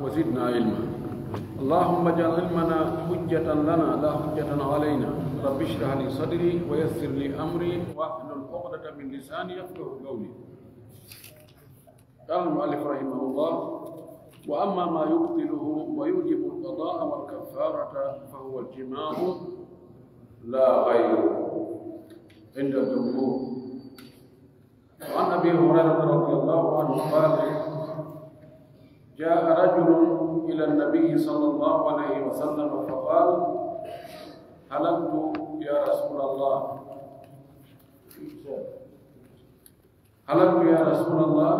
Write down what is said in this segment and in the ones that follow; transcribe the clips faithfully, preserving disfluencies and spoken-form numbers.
وزدنا علما. اللهم اجعل علمنا حجة لنا لا حجة علينا. رب اشرح لي صدري ويسر لي أمري واحلل عقدة من لساني يفقهوا قولي. قال المؤلف رحمه الله: وأما ما يبطله ويوجب القضاء والكفارة فهو الجماع لا غير عند الجمهور. وعن أبي هريرة رضي الله عنه قال: جاء رجل إلى النبي صلى الله عليه وسلم فقال: هلكت يا رسول الله، هلكت يا رسول الله.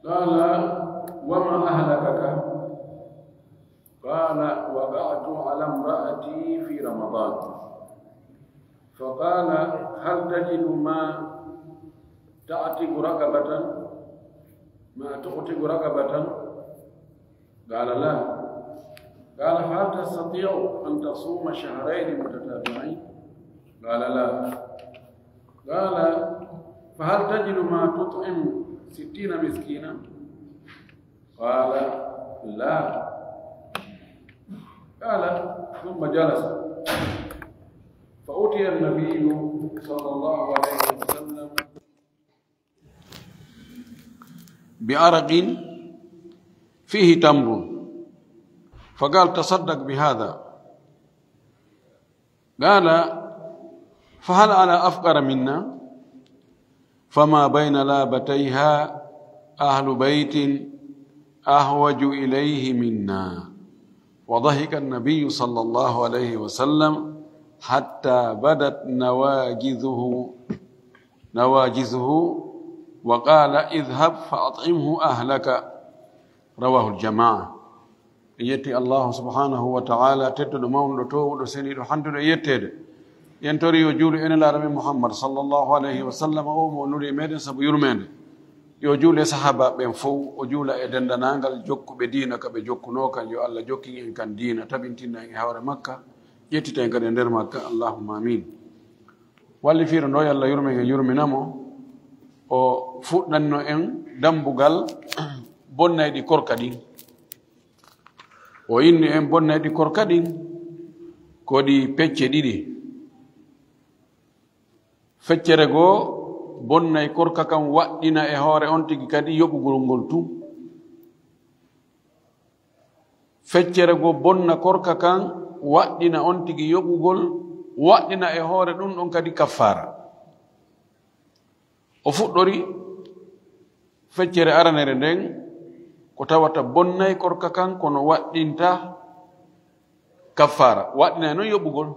قال: وما أهلكك؟ قال: وقعت على امرأتي في رمضان. فقال: هل تجد ما تعتق رقبة، ما تعتق رقبة؟ قال: لا. قال: فهل تستطيع أن تصوم شهرين متتابعين؟ قال: لا. قال: فهل تجد ما تطعم ستين مسكينا؟ قال: لا. قال: ثم جلس، فأتي النبي صلى الله عليه وسلم بعرق فيه تمر، فقال: تصدق بهذا. قال: فهل على أفقر منا؟ فما بين لابتيها أهل بيت أحوج إليه منا. وضحك النبي صلى الله عليه وسلم حتى بدت نواجذه، نواجذه، وقال: اذهب فأطعمه أهلك. رواه الجماعة. En yetti Allahu subhanahu wa ta'ala, tedduɗo, mawnuɗo, toowuɗo, seniiɗo, handuɗo e yetteede. En tori yo juulu e Nelaaɗo men Muhammad sallallahu alayhi wa sallam, o mo o nuli e meɗen sabu yurmeende. Yo juulu e sahaabaaɓe ɓen fow, o juula e denndaangal jokkuɓe diina ka ɓe jokkunoo kan, yo Allah jokkin en kan diina, tabintinna en e hoore makka, ƴettita en kadi e nder makka. Allahumma amin. Wallifiiɗo ndo, yo Allah yurmen en, yurmina mo, o fuɗɗanno en dambugal bonnayɗi korka ɗin. O inni en bonnayɗi korka ɗin ko ɗi pecce ɗiɗi. Feccere goo, bonnay korka kan, waɗɗina e hoore on tigi kadi yoɓugol ngol tun. Feccere goo bonna korka kan, waɗɗina on tigi yoɓugol, waɗɗina e hoore ɗun ɗon kadi kaffaara. O fuɗɗori feccere aranere nden ko tawata bonnay korka kan, kono waɗɗinta kaffaara, waɗɗinay non yoɓugol.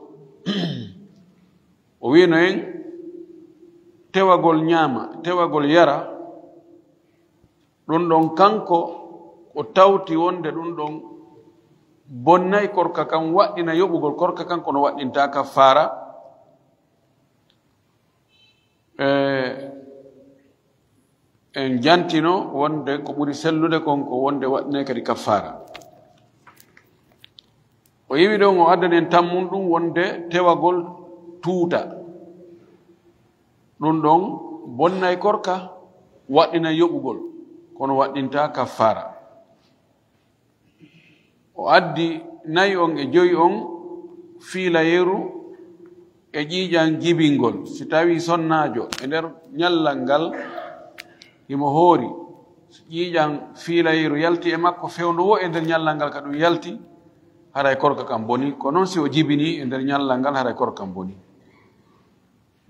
O wi'no en tewagol ñaama, tewagol yara, ɗun ɗon kanko o tawti wonde ɗun ɗon bonnay korka kan, waɗɗina yoɓugol korka kan, kono waɗɗinta kaffaara. E, en jantino wonde ko ɓuri sellude kon ko wonde waɗɗinay kadi kaffaara. O yewi ɗon, o addani en tammun ɗun wonde tewagol tuuta, ɗun ɗon bonnay korka, waɗɗinay yoɓugol, kono waɗɗinta kaffaara. O addi nayi on e joyi on, fiilayeeru e ƴiiƴan jibingol. Si tawii sonnaajo e nder ñallal ngal himo hoori, si ƴiiƴan fiilayeeru yalti e makko, fewndo woo e nder ñallal ngal ka ɗun yalti, haray korka kan bonii. Ko non si o jibinii e nder ñallal ngal, haray korka kan bonii.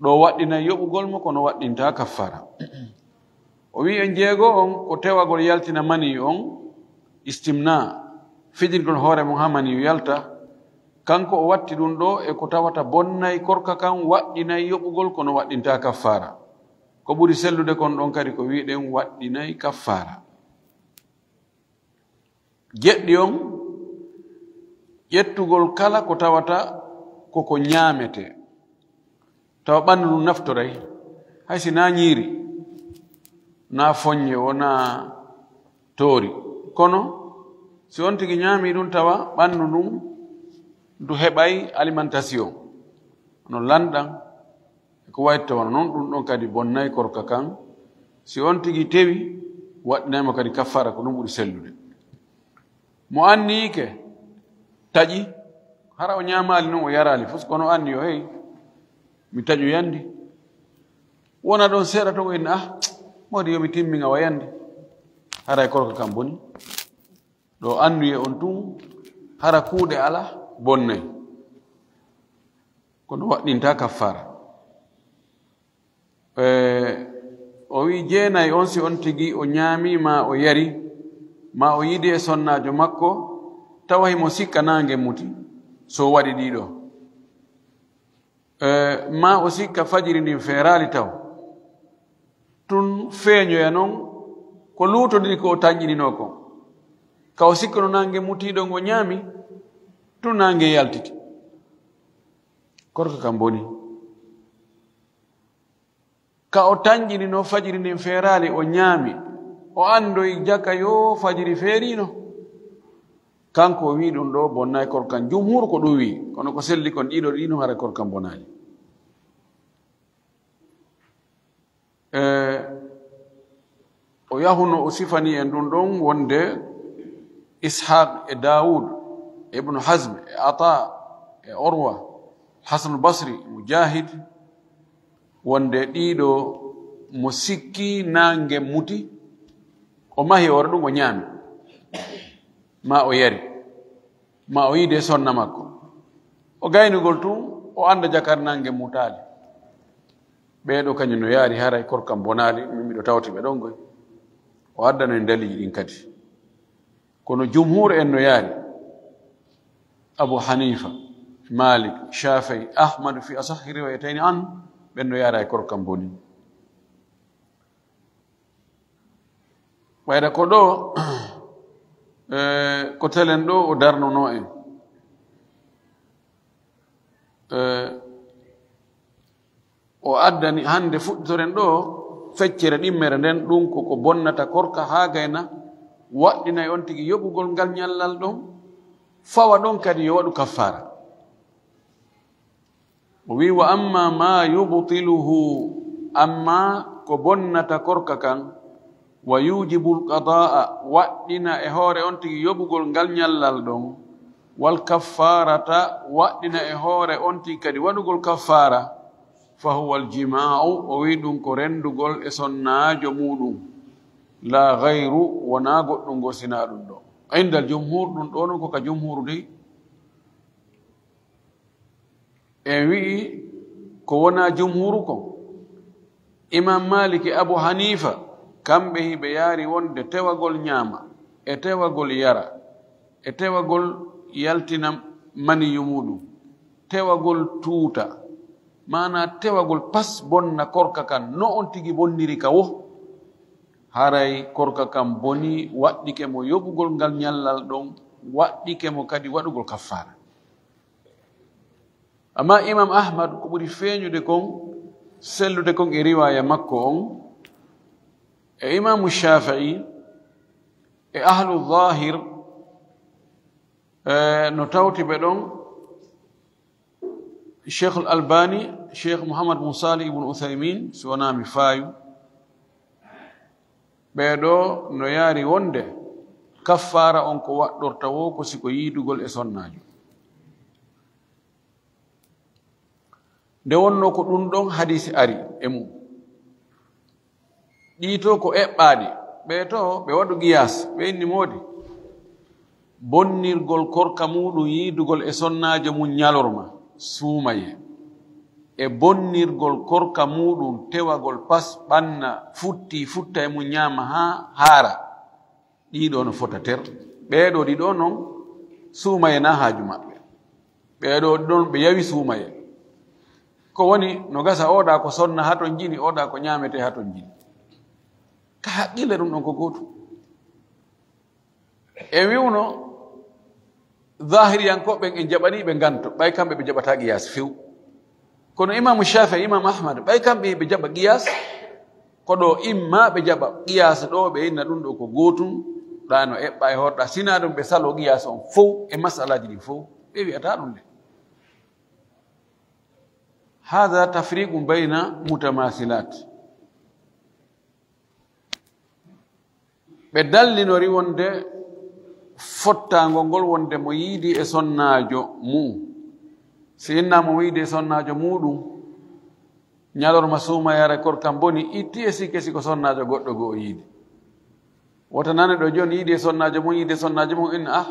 Ɗoo waɗɗinay yoɓugol mo, kono waɗɗintaa kaffaara. O wi'i en jeego on ko tewagol yaltina manii on, istimna, fijirgol hoore mun haa manii yalta. Kanko o watti ɗun ɗoo e ko tawata bonnay korka kan, waɗɗinay yoɓugol, kono waɗɗintaa kaffaara. Ko ɓuri sellude kon ɗon kadi ko wi'uɗen waɗɗinay kaffaara. Jeɗɗi on, ƴettugol kala ko tawata ko ko ñaametee, tawa ɓanndu ndun naftoray, hay si naa ñiiri, naa foññe woo, naa toori. Kono si on tigi ñaamii ɗun, tawa ɓanndu ndun ndu heɓay alimentation, no lanɗan, e ko wayi, tawa non ɗun ɗon kadi bonnay korka kan. Si on tigi tewi, Waɗɗinay mo kadi kaffaara, ko ɗum ɓuri sellude. Mo anniyike, taƴi, hara o ñaamaali non, o yaraali fus, kono anniyo, hey, mi taƴoyandi. Wona ɗon seeɗa ton, o inna, ah, modi yo mi timminga wayande. Haray korka kan boni. Ɗo anniye on tun, hara kuuɗe ala, bonnay. Kono waɗɗinta kaffaara. E, o wi jeenay on, si on tigi o ñaami ma o yari, ma o yiidi e sonnaajo makko, tawa himo sikka naange muti, so waɗi ɗiɗo. E, ma o sikka fajiri ndin feeraali taw. Tun feeñoya non ko luutodiri ko o tanƴinino kon. Ka o sikka no naange mutiiɗo ngo ñaami, tun naange yaltiti. Korka kan boni. Ka o tanƴinino fajiri ndin feeraali, o ñaami, o andoyi jaka yo fajiri feeriino. Kanko o wi ɗum ɗo bonnay korkan. Jumhur ko ɗum wi, kono ko selli kon ɗiɗo ɗi ɗum hara korkan bonaali. E, o yahuno o sifani en ɗum ɗon wonde Ishaq e Dawud, Ibnu Hazm e Ata e Urwa, Hasanul Basri, Mujahid, wonde ɗiɗo mo sikki naange muti, o mahi hoore ɗum, o ñaami, ma o yari, ma o yiide sonna makko. O gaynugol tun, o anda jakar naange mutaali. Ɓeeɗo kañum no yaari haray korkam bonaali, min miɗo tawti ɓe ɗon goy. O addano en dalili ɗin kadi. Kono jumhur en no yaari. Abu Hanifa, Malik, Shafi'i, Ahmad fi asahhi riwayatayni an, ɓen no yaara e korkam boni. Ɓayda ko ɗo, eh, ko telen ɗo o darnono en. Eh, o addani hannde fuɗɗitoren ɗo feccere ɗimmere nden, ɗum ko ko bonnata korka haa gayna, waɗɗinay on tigi yoɓugol ngal ñallal ɗon, fawa ɗon kadi yo waɗu kaffaara. O wi, "Wa amma ma yubtiluhu, amma ko bonnata korka kan, wa yujibul qada'a, waɗɗina e hoore on tigi yoɓugol ngal ñallal ɗon, wal kaffarata, waɗɗina e hoore on tigi kadi waɗugol kaffara, fa huwa al jima'u, o wi ɗum ko rendugol e sonnaajo muɗum, la ghayru, wona goɗɗum goo sina ɗum ɗo." Indal jumhur, ɗum ɗo non ko ka jumhuru dey. En wi'i ko wona jumhuru kon. Imam Malik e Abu Hanifa, kamɓe hiɓe yaari wonde tewagol ñaama, e tewagol yara, e tewagol yaltina maniyu muɗum, tewagol tuuta, maana tewagol pas bonna korka kan, no on tigi bonniri ka wo. Haray korka kan boni, waɗɗike mo yoɓugol ngal ñallal ɗon, waɗɗike mo kadi waɗugol kaffara. Amma Imam Ahmad, ko ɓuri feeñude kon, sellude kon e riwaya makko on, e Imamu Shafi'i, e ahlu zahir, e no tawti ɓe ɗon, Sheikh Al-Albani, Sheikh Muhammad bin Salih ibn Uthaymin, si wonaa mi faayu, ɓee ɗo no yaari wonde kaffara on ko waɗɗorta wo ko si ko yiidugol e sonnaajo. Nde wonno ko ɗum ɗon hadisi ari e mum. Ɗii to ko eɓɓaaɗi. Ɓee to ɓe waɗu qiyaas, ɓe inni moodi. Bonnirgol korka muɗum yiidugol e sonnaajo mum ñalorma, suumaye. E bonnirgol korka muɗum tewagol pas ɓanna futti, futta e mum ñaama haa haara. Ɗii ɗo no fota ter. Ɓee ɗo ɗii ɗo non suumaye na haaju maɓɓe. Ɓee ɗo ɗon ɓe yawi suumaye. Ko woni no gasa oɗa ko sonna haa ton jini, oɗa ko ñaamete haa ton jini. Ka haqqille ɗum ɗon ko gootum. E wi'uno zahiriyankoɓe ɓen en jaɓani ɓe nganto, ɓay kamɓe ɓe jaɓata qiyaas few. Kono Imaamu Shafi'i, Imaamu Ahmad, ɓay kamɓe ɓe jaɓa qiyaas, ko ɗo imma ɓe jaɓa qiyaas ɗo, ɓe inna ɗum ɗo ko gootum, ɗa no eɓɓa e horɗa. Sina ɗum ɓe salo qiyaas on fow e masalaaji ɗin fow, ɓe wi'ata ɗum de. Hadha tafriqun bayna mutamasilat. Ɓe dallinori wonde fottaangol ngol wonde mo yiidi e sonnaajo mum. Si innaa mo yiidi e sonnaajo muuɗum, ñalorma suumayeere korka mboni itti e sikke si ko sonnaajo goɗɗo goo o yiidi. Wota nane ɗo jooni yiidi e sonnaajo mum, yiidi e sonnaajo mum, inna ah,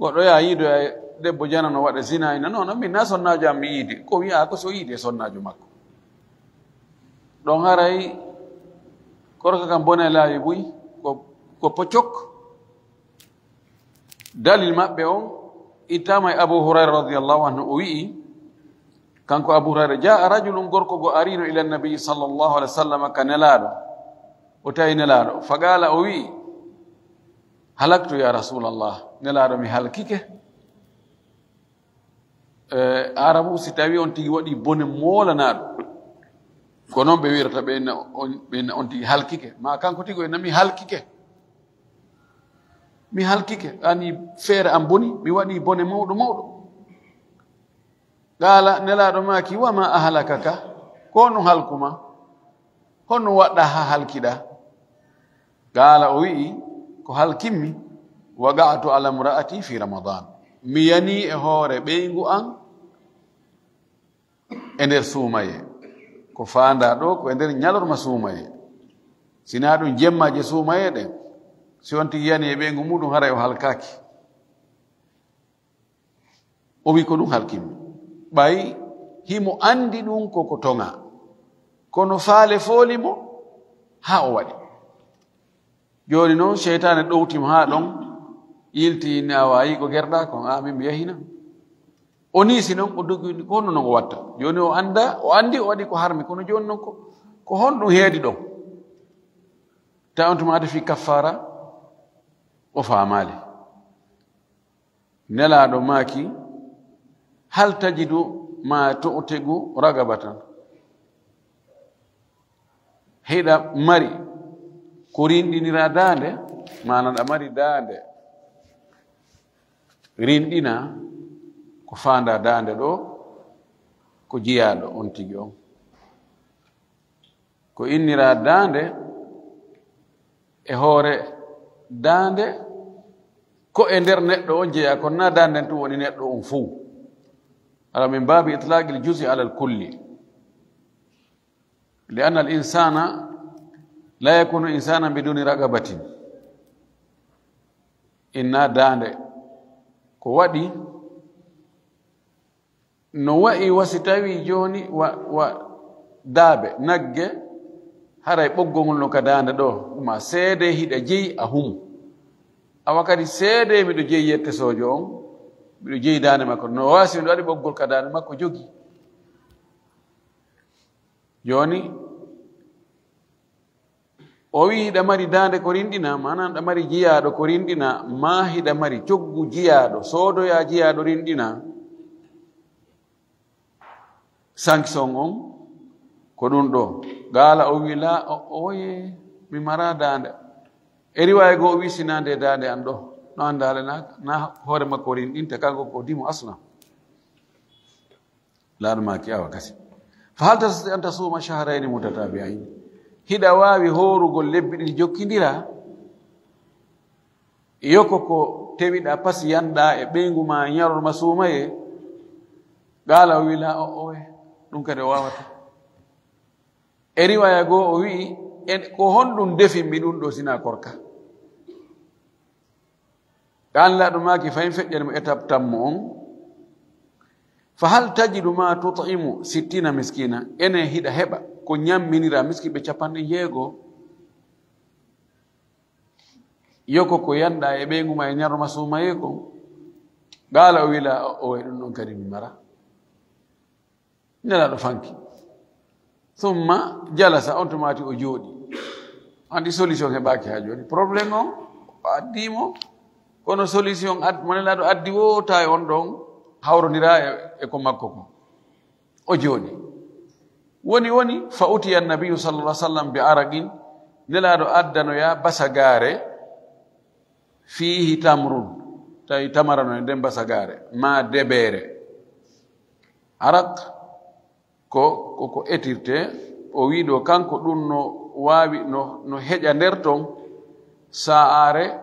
goɗɗo yaa yiido e debbo jana no waɗa zina, inna non, non, min na sonnaajo am mi yiidi. Ko wi'aa ko so yiidi e sonnaajo makko. Ɗon haray korka kam bone laawi buy, ko, ko pocok. Dalil maɓɓe on ittama e Abu Hurayra radiyallahu anhu, o wi'i, kanko Abu Hurayra, "Jaa rajulun, gorko go arino, ila nabi sallallahu alaihi wasallam, ka Nelaaɗo, o tawi Nelaaɗo, fa qaala, o wi'i, 'Halaktu ya Rasulallah, Nelaaɗo, mi halkike.'" E Arabu, si tawi on tigi waɗi bone moolanaaɗo, ko non ɓe wi'rata ɓe, inna on, ɓe inna on tigi halkike. Ma kanko tigi o inna mi halkike. Mi halkike, ani feere am boni, mi waɗi bone mawɗo mawɗo. Qaala, Nelaaɗo maaki, "Wa ma ahlakaka?" Ko honɗum halkuma? Honɗum waɗɗa haa halkiɗa? Qaala, o wi'i, ko halkimmi, "Waqa'tu ala imra'ati fi Ramadan." Mi yani e hoore ɓeyngu an e nder suumaye. Ko faandaa ɗo, ko e nder ñalorma suumaye. Sinaa ɗum jemmaaje suumaye ɗen, si on tigi yani e ɓeyngu muɗum, haray o halkaaki. O wi'i, "Ko ɗum halkimmi." Ɓay himo andi ɗum ko ko toŋa. Kono faale fooli mo, haa o waɗi. Jooni non, seytaane ɗowti mo haa ɗon, yilti, inni, "A waayi ko gerɗa kon, a min mi yahina." O niisi non, o dogi, ko honno non o watta? Jooni o anda, o andi o waɗi ko harmi, kono jooni non ko, ko honɗum heedi ɗon? Tawi on tuma ade fii kaffaara, o faamaali. Nelaaɗo maaki, "Hal tajidu ma tu'tiqu raqabatan?" Hiɗa mari ko rinɗinira daande? Maana aɗa mari daande rinɗina, ko faandaa daande ɗo, ko jiyaaɗo on tigi on. Ko innira daande e hoore daande, ko e nder neɗɗo on jeyaa, kono na daande nden tun woni neɗɗo on fow. Ala min baabi itlaqil juz'i alal kulli. Li anna al insana la yakunu insanan biduni raqabatin. Inna daande ko waɗi No wa'i wa si tawii jooni wa, wa daabe, nagge, haray ɓoggol ngol no ka daande ɗoo, ɗum a seede hiɗa jeyi a hum. Awa kadi seede miɗo jeyi yette soojo on, miɗo jeyi daande makko. No waasi miɗo waɗi ɓoggol ka daande makko jogi. Jooni, o wi'i hiɗa mari daande ko rinɗina, maanaam hiɗa mari jiyaaɗo ko rinɗina, maa hiɗa mari coggu jiyaaɗo, soodoyaa jiyaaɗo rinɗina. Sanction on ko ɗum ɗoo. Gaala o wi'i, "Laa, o, oye, mi maraa daande." E riwaaya goo o wi'i, "Sinaa ndee daande an ɗoo." No anndaale na, na hoore makko rinɗinta, kanko ko dimo aslan. Laaɗo maaki, "Awa kasi. Fa hal tastati an tasuma shahrayni mutatabi'ayn?" Hiɗa waawi hoorugol lebbi ɗiɗi jokkindira? Yoko ko tewiɗa pasi yanɗa e ɓeyngu ma e ñalorma suumaye? Gaala o wi'i, "Laa, o, oye, ɗum kadi o waawata." E riwaaya goo o wi'i, "En, ko honɗum defimmi ɗum ɗoo sinaa korka?" Ɗaan laaɗo maaki, fayin feƴƴani mo étape tammo on, "Fa hal tajidu ma tut'imu sittina miskina?" Ene hiɗa heɓa ko ñamminira miskinɓe capanɗe jeego? Yoko ko yanɗa e ɓeyngu ma e ñalorma suumaye kon? Gaala o wi'i, "Laa, o, oye, ɗum ɗon kadi mi mara." Nelaaɗo fanki. Summa jalasa, on tumaati o jooɗi. Anndi solution heɓaaki haa jooni. Problème on o addi mo, kono solution ad-, mo Nelaaɗo addi woo tawi on ɗon hawrondira e, e ko makko ko. O jooɗi. Woni woni, fa utiya Nabiyyu sallallahu alaihi wasallam bi araqin, Nelaaɗo addanoya basagaare, fiihi tamrun, tawi tamara no e nden basagaare, maa debeere. Araq ko, ko, ko etirte, o wi'i ɗoo kanko ɗum no waawi, no, no heƴa nder ton, Sa'are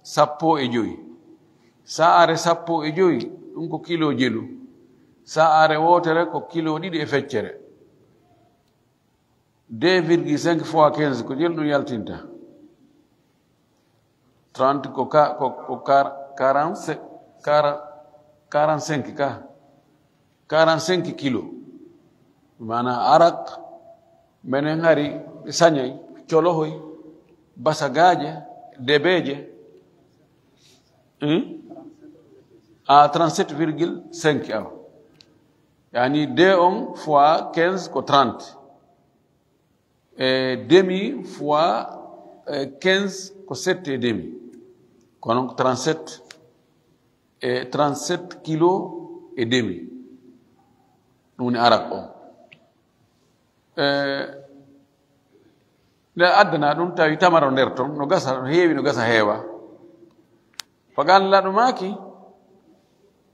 sappo e joyi. Sa'are sappo e joyi, ɗum ko kilo jelu. Sa'are wootere ko kilo ɗiɗi e feccere. Deux virgule cinq fois quinze, ko jelu ɗum yaltinta. Trente ko ka, ko, ko quar-, quarante, quarante, quarante-cinq ka. Quarante-cinq kilo. Maanaam arak, menen hari sañay, colohoy, basagaaje, debeeje. Hmm? A trente-sept virgule cinq awa. Yani deux on fois quinze ko trente. E demi fois, e, quinze ko sept et demi. Kono ko trente-sept, e trente-sept kilo et demi. Ɗum woni arak o. E, nde addana ɗum tawi tamaro nder ton, no gasa, no heewi, no gasa heewa. Faqaala Nelaaɗo maaki,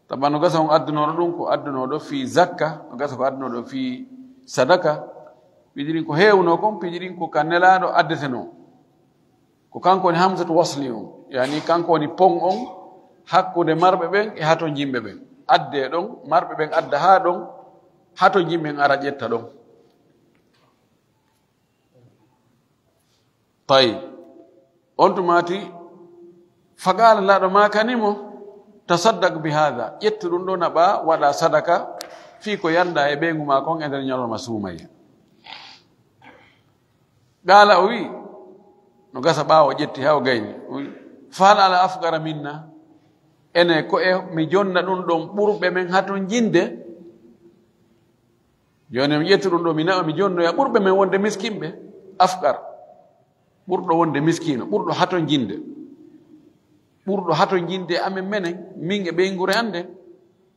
tawa no gasa on addunooɗo ɗum ko addunooɗo fii zakka, no gasa ko addunooɗo fii sadaka. Piiji ɗin ko heewunoo kon, piiji ɗin ko ka Nelaaɗo addetenoo. Ko kanko woni hamzatu wasli on, yani kanko woni pon on hakkunde marɓe ɓen e hatonjinɓe ɓen. Addee ɗon, marɓe ɓen adda haa ɗon, hatonjinɓe ɓen ara ƴetta ɗon. Tayyib. On tumaati, faqaala Nelaaɗo maakani mo, tasaddaq bi haada, ƴettu ɗum ɗo naɓa, waɗa sadaka, fii ko yanda e ɓeyngu maa kon e nder ñalorma suumayya. Qaala, o wi, no gasa ɓaawo ƴetti haa o gayni, o wi, fahal ala afqara minna, ene ko e mi jonna ɗum ɗon ɓurɓe men hatonjinde? Jooni mi ƴettu ɗum ɗo, mi naɓa, mi jonnoya ɓurɓe men wonde miskinɓe, afqar. Ɓurɗo wonde miskiino, ɓurɗo hatonjinde. Ɓurɗo hatonjinde e amen menen, min e ɓeynguure an nden.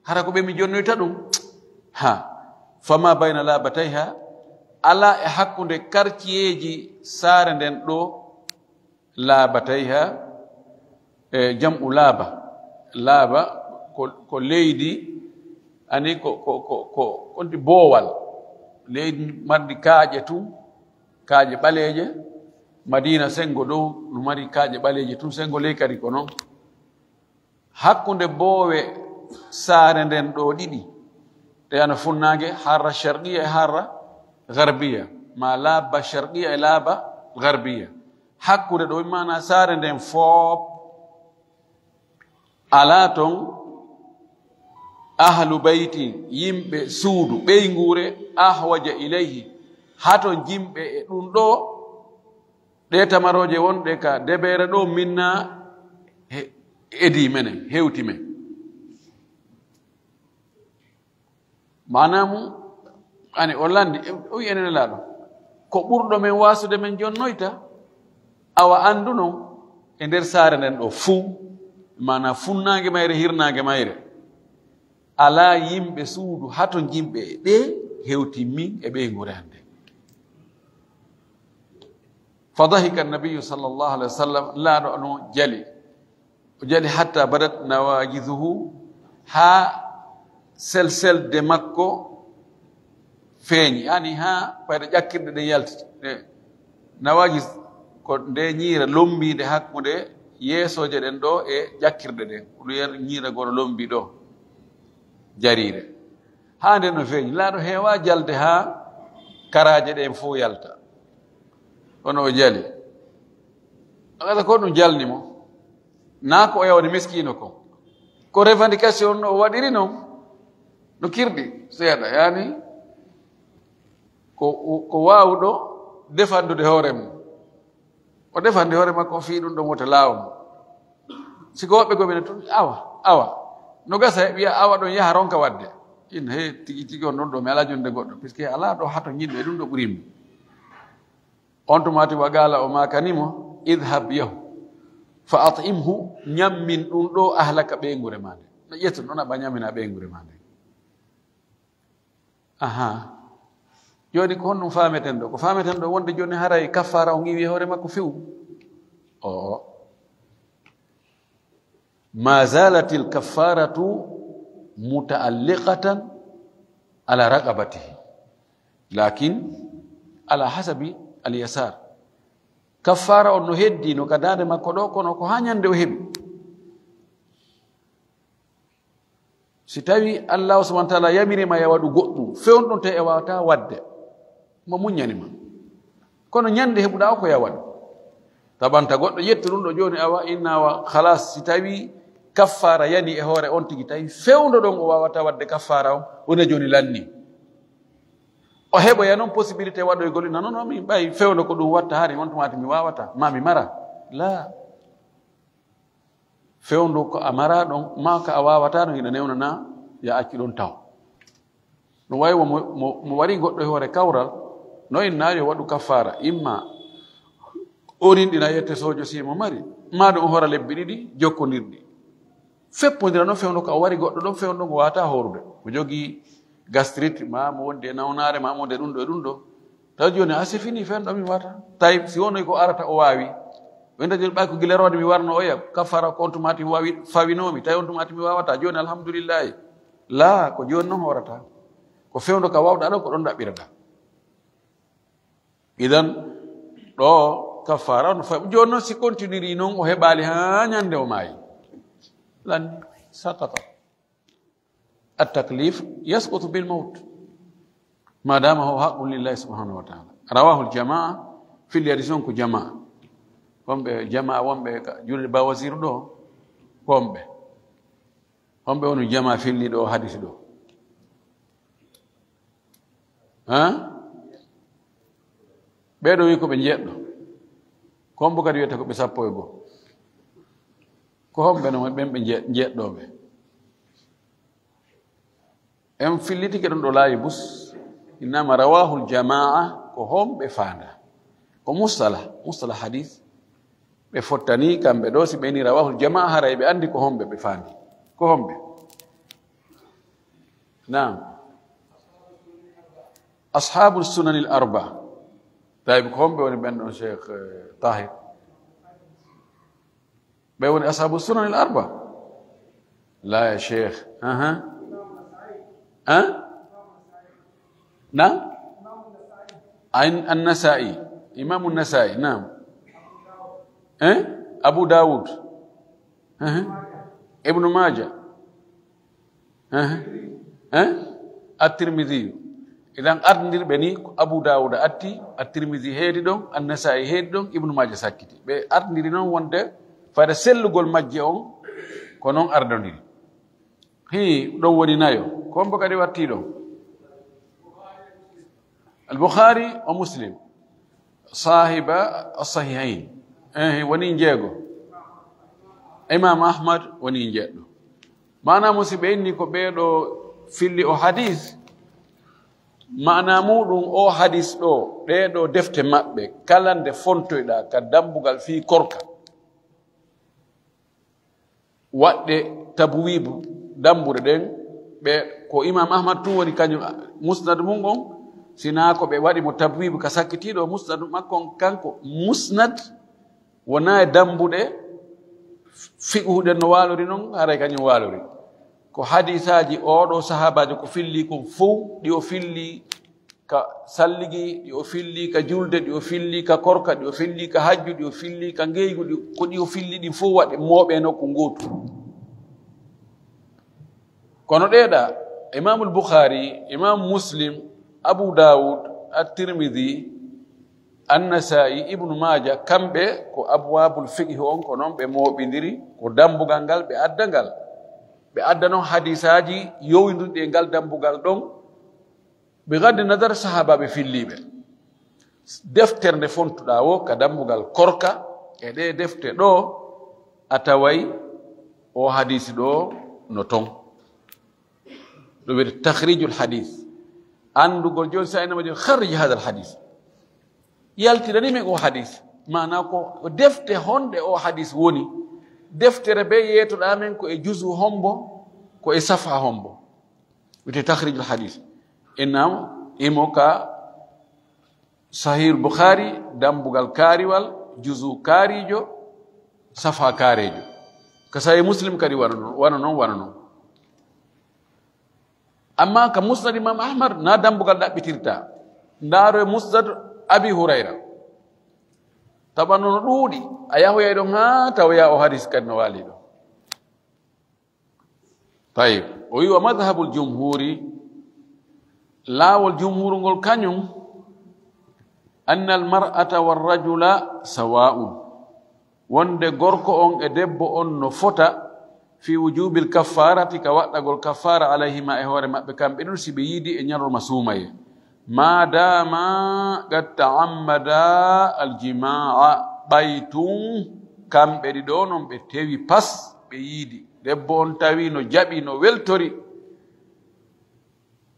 Hara ko ɓe mi jonnoyta ɗum? Ha. Fama bayna laabatayha, alaa e hakkunde karciyeeji saare nden ɗo, laabatayha, e jam'u laaba. Laaba ko, ko leydi, ani ko, ko, ko, ko, ko ndi boowal. Leydi marndi kaaƴe tun, kaaƴe ɓaleeje. Madiina senngo dow no mari kaaƴe ɓaleeje tun, senngo ley kadi ko non. Hakkunde boowe saare nden ɗo ɗiɗi, ɗe ana funnaange harra sharqiya e harra garbiya, ma laaba sharqiya e laaba garbiya. Hakkunde ɗo, maana saare nden foop, alaa ton ahlu bayti, yimɓe suudu, ɓeynguure, ahwaja ilayhi, hatonjinɓe e ɗum ɗo, ɗe tamarooje wonɗe ka debeere ɗo, minna he-, edi menen, hewti men. Maanaa mum, ani o lanndi, o wi enen Nelaaɗo, ko ɓurɗo men waasude men jonnoyta, awa anndu non e nder saare nden ɗo fuu, maanaa funnaange mayre, hirnaange mayre, alaa yimɓe suudu hatonjinɓe e ɗe hewti min e ɓeynguure an nden. Fa dahika annabiyyu sallallahu alaihi wasallam, Nelaaɗo no jali. O jali hatta badat nawajizuhu, haa selselde makko feeñi, yani haa fayda ƴakkirɗe ɗen yalti. Ɗe nawajiz ko nde ñiire lombiinde hakkunde yeesooje ɗen ɗo e ƴakkirɗe ɗen. Ko ɗum yer ñiire goo no lombi ɗo, jariire. Haa nden no feeñi. Nelaaɗo heewaa jalde haa karaaje ɗen fof yalta. Kono o jali. Alaa ko ɗum jalni mo. Naa ko o yawani miskiino kon. Ko revendication no o waɗiri non. No kirɗi seeɗa, yani ko, ko waawuɗo defandude hoore mum. O defandi hoore makko, o fii ɗum ɗon wota laawol. Si ko woɓɓe gomina tun, awa, awa. No gasa wiya awa ɗon yaha ronka waɗde. In he tigi tigi on ɗon ɗo mi alaa jonde goɗɗo. Puisque alaa ɗo hatonjinɗo e ɗum ɗo ɓuri mi. On tuma ti wa qaala o maakani mo, idhab yahu. Fa at'imhu, ñammin ɗum ɗo ahlaka ɓeynguure maa nde. No ƴettu ɗon a ɓa ñamina ɓeynguure maa nde. Aha. Jooni ko honɗum faameten ɗo? Ko faameten ɗo wonde jooni haray kaffaara on iwi e hoore makko few. Oo. Ma zalatil kaffaratu muta'alliqatan ala raqabatihi. Lakin ala hasabi al yasar. Kaffaara on no heddii no ka daande makko ɗo, kono ko haa ñande o heɓi. Si tawi Allahu subhanahu wa taala yamiri ma ya waɗu goɗɗum, fewndo ɗon tawi a waawataa waɗde, mo muññani ma. Kono ñande heɓuɗaa o ko ya waɗu. Taɓanta goɗɗo ƴetta ɗum ɗo jooni, awa inna wa khalas, si tawi kaffaara yani e hoore on tigi, tawi fewndo ɗon o waawataa waɗde kaffaara on, woni jooni lanni. O heɓoya noon possibilité waɗoygol, ina noon o min ɓay fewndo ko ɗum watta, hari on tuma mi waawataa, ma mi mara. La. Fewndo ko a mara ɗon, ma ka a waawataa ɗon, ina newnana ya accu ɗon taw. Ɗum wawi mo, mo, mo wari goɗɗo e hoore kawral, no inna yo waɗu kaffaara, imma o rinɗina yette sojo si mo mari, ma ɗum o hora lebbi ɗiɗi jokkondirɗi. Feppondira noon fewndo ka o wari goɗɗo ɗon, fewndo ngo waata horude. Mo jogii gastrite, ma mo wondi e nawnaare, ma mo wondi e ɗum ɗo e ɗum ɗo. Taw jooni, a, c'est fini, fewndo mi waata. Tawi si wonoy ko arata o waawi. Wonde jooni ɓay ko gila rewde mi warno oya, kafara ko on tuma tigi mi waawi, fawinoomi. Tawi on tuma tigi mi waawata. Jooni, alhamdulillahi. La, ko jooni noon hoorata. Ko fewndo ka waawɗa ɗon, ko ɗon ɗaɓɓirata. Idan, ɗo kafara on fa-, jooni noon si continue noon, o heɓaali haa ñande o maayi. Lan sakata. At-taklif yasqutu bil mawt. Ma dama huwa haqqun lillahi subhanahu wa ta'ala. Rawahu al-jamaa, filliri hadis on ko jamaa. Wonɓe jamaa, wonɓe ka julde Ba Wazir ɗo, wonɓe. Wonɓe woni jamaa filliɗo o hadis ɗo. Ha? Ɓeeɗo wi ko ɓe njeɗɗo. Ko hombo kadi wiyata ko ɓe sappo e goo? Ko homɓe no ɓen ɓe nje-, njeɗɗooɓe? En fillitike ɗum ɗo laayi bus. Innama rawahul jamaa, ko homɓe faanda? Ko mustalah, mustalah hadis. Ɓe fottani kamɓe ɗo, si ɓe ni rawahul jamaa, haray ɓe andi ko homɓe ɓe faandi. Ko homɓe? Naam. Ashabu sunanil arba. Tayyib, ko homɓe woni ɓen ɗon, Cheikh, eh, Tahir? Ɓe woni ashabu sunanil arba? La, ya Cheikh. Aha. Ha? Naam? An-, An-Nasa'i. Imamu Nasa'i, naam. Eh? Abu Dawud. Aha. Ibnu Maja. Aha. Eh? At-Tirmidhi. Idan ardindirɓe ni ko Abu Dawud atti, At-Tirmidhi heedi ɗon, An-Nasa'i heedi ɗon, Ibnu Maja sakkiti. Ɓe ardindiri noon wonde fayda sellugol majje on, ko noon ardondiri. Hii, ɗon woni nayo. Ko hombo kadi watti ɗon? Al-Bukhari wa Muslim. Sahiba as-Sahihayn. Eh, woni njeego. Imam Ahmad woni njeɗɗo. Maanaam, si ɓe inni ko ɓeeɗo filli o hadis, maanaa muɗum o hadis ɗo, ɗee ɗo defte maɓɓe, kala nde fontoyɗaa ka dambugal fii korka, waɗde tabwibu dambuɗe ɗen, ɓe, ko Imam Ahmad tun woni kañum musnad mum on, sinaa ko ɓe waɗi mo tabwibu ka sakkitiiɗo musnad makko on, kanko musnad wonaa e dambuɗe fiqhu ɗen no waalori non, haray kañum waalori. Ko hadisaaji oo ɗoo sahaabaajo ko filli kon fow, ɗi o filli ka salligi, ɗi o filli ka julde, ɗi o filli ka korka, ɗi o filli ka hajju, ɗi o filli ka ngeygu, ɗi, ko ɗi o filli ɗin fof waɗi mooɓe nokku ngootu. Kono ɗeeɗa, Imamul Bukhari, Imam Muslim, Abu Dawud, At-Tirmidhi, An-Nasa'i, Ibnu Maaja, kamɓe ko abwabul fiqhi on, ko noon ɓe mooɓindiri, ko dambugal ngal ɓe adda ngal. Ɓe adda noon hadisaaji yowinduɗi e ngal dambugal ɗon, bi gaddi nadar sahaabaaɓe filliiɓe. Deftere nde fontuɗaa wo ka dambugal korka e ɗee defte ɗo, a taway o hadisi ɗo no ton. Ɗum wiyete takhrijul hadis. Anndugol jooni, sa inama jooni, kharrij hadal hadis. Yaltinani men o hadis. Maanaa ko defte honɗe o hadis woni? Deftere be yeetoɗaa men ko e juzu hombo, ko e safa hombo. Wiyete takhrijul hadis. Innam imo ka Sahih Bukhari, dambugal kaariwal, juzu kaarijo, safa kaarejo. Ka Sahih Muslim kadi wano non, wano non, wano non. Amma ka Musnad Imam Ahmad, na dambugal ɗaɓɓitirta. Ndaaro e Musnad Abi Hurayra. Tawa no ɗuuɗi, a yahoyay ɗon haa tawoya o hadis kadi no waali ɗon. Tayib, o wi wa madhabul jumhuri, laawol jumhuru ngol kañum, anna al mar'ata war rajula sawa'un, wonde gorko on e debbo on no fota, fi wujubil kaffarati, ka waɗɗagol kaffara, alayhima, e hoore maɓɓe kamɓe ɗiɗo, si ɓe yiidi e ñalorma suumaye, ma dama qad ta'ammada al jima'a, ɓay tun kamɓe ɗiɗo non ɓe tewi pas, ɓe yiidi. Debbo on tawi no jaɓi, no weltori.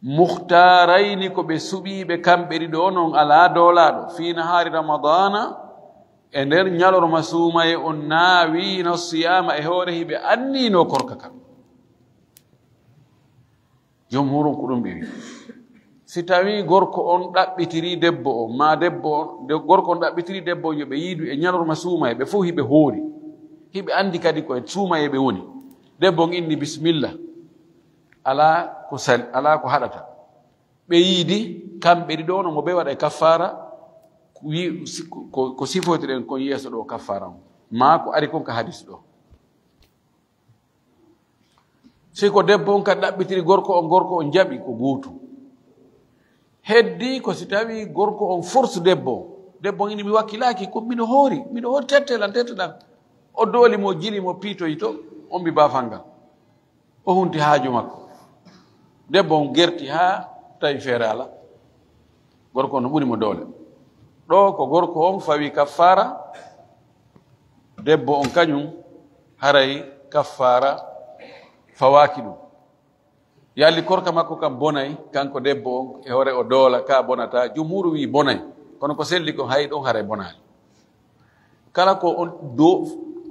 Mukhtarayni, ko ɓe suɓiiɓe kamɓe ɗiɗo non, alaa doolaaɗo. Fi nahaari ramadana, e nder ñalorma suumaye, on naawino siyama, e hoore hiɓe annino korka kan. Jumhurun ko ɗum ɓe wi. Si tawi gorko on ɗaɓɓitiri debbo on, ma debbo on, de-, gorko on ɗaɓɓitiri debbo on, yo ɓe yiidu e ñalorma suumaye, ɓe fof hiɓe hoori. Hiɓe anndi kadi ko e suumaye ɓe woni. Debbo on inni bismillah. Alaa ko sal-, alaa ko haɗata. Ɓe yiidi, kamɓe ɗiɗo, no mo ɓe waɗa e kaffaara, wi-, si-, ko, ko sifoytuɗen kon yeeso ɗo kaffaara on. Ma ko ari kon ka hadis ɗo. Si ko debbo on ka ɗaɓɓitiri gorko on, gorko on jaɓi ko gootu. Heddi ko si tawi gorko on force debbo on. Debbo on ini mi wakkilaaki, ko mino hoori, mino hoori tettelan, tettelan. O dooli mo, jili mo, piitoyi to, on mbi baafal ngal. O hunti haaju makko. Debbo on gerti haa tawi feere ala. Gorko on no ɓuri mo doole. Ɗo ko gorko on fawi kaffaara, debbo on kañum haray kaffaara fawaaki ɗum. Yalli korka makko kam bonay, kanko debbo on, e hoore o doola, ka bonata, jumhuru wi bonay. Kono ko selli kon hay ɗon haray bonaali. Kala ko on do,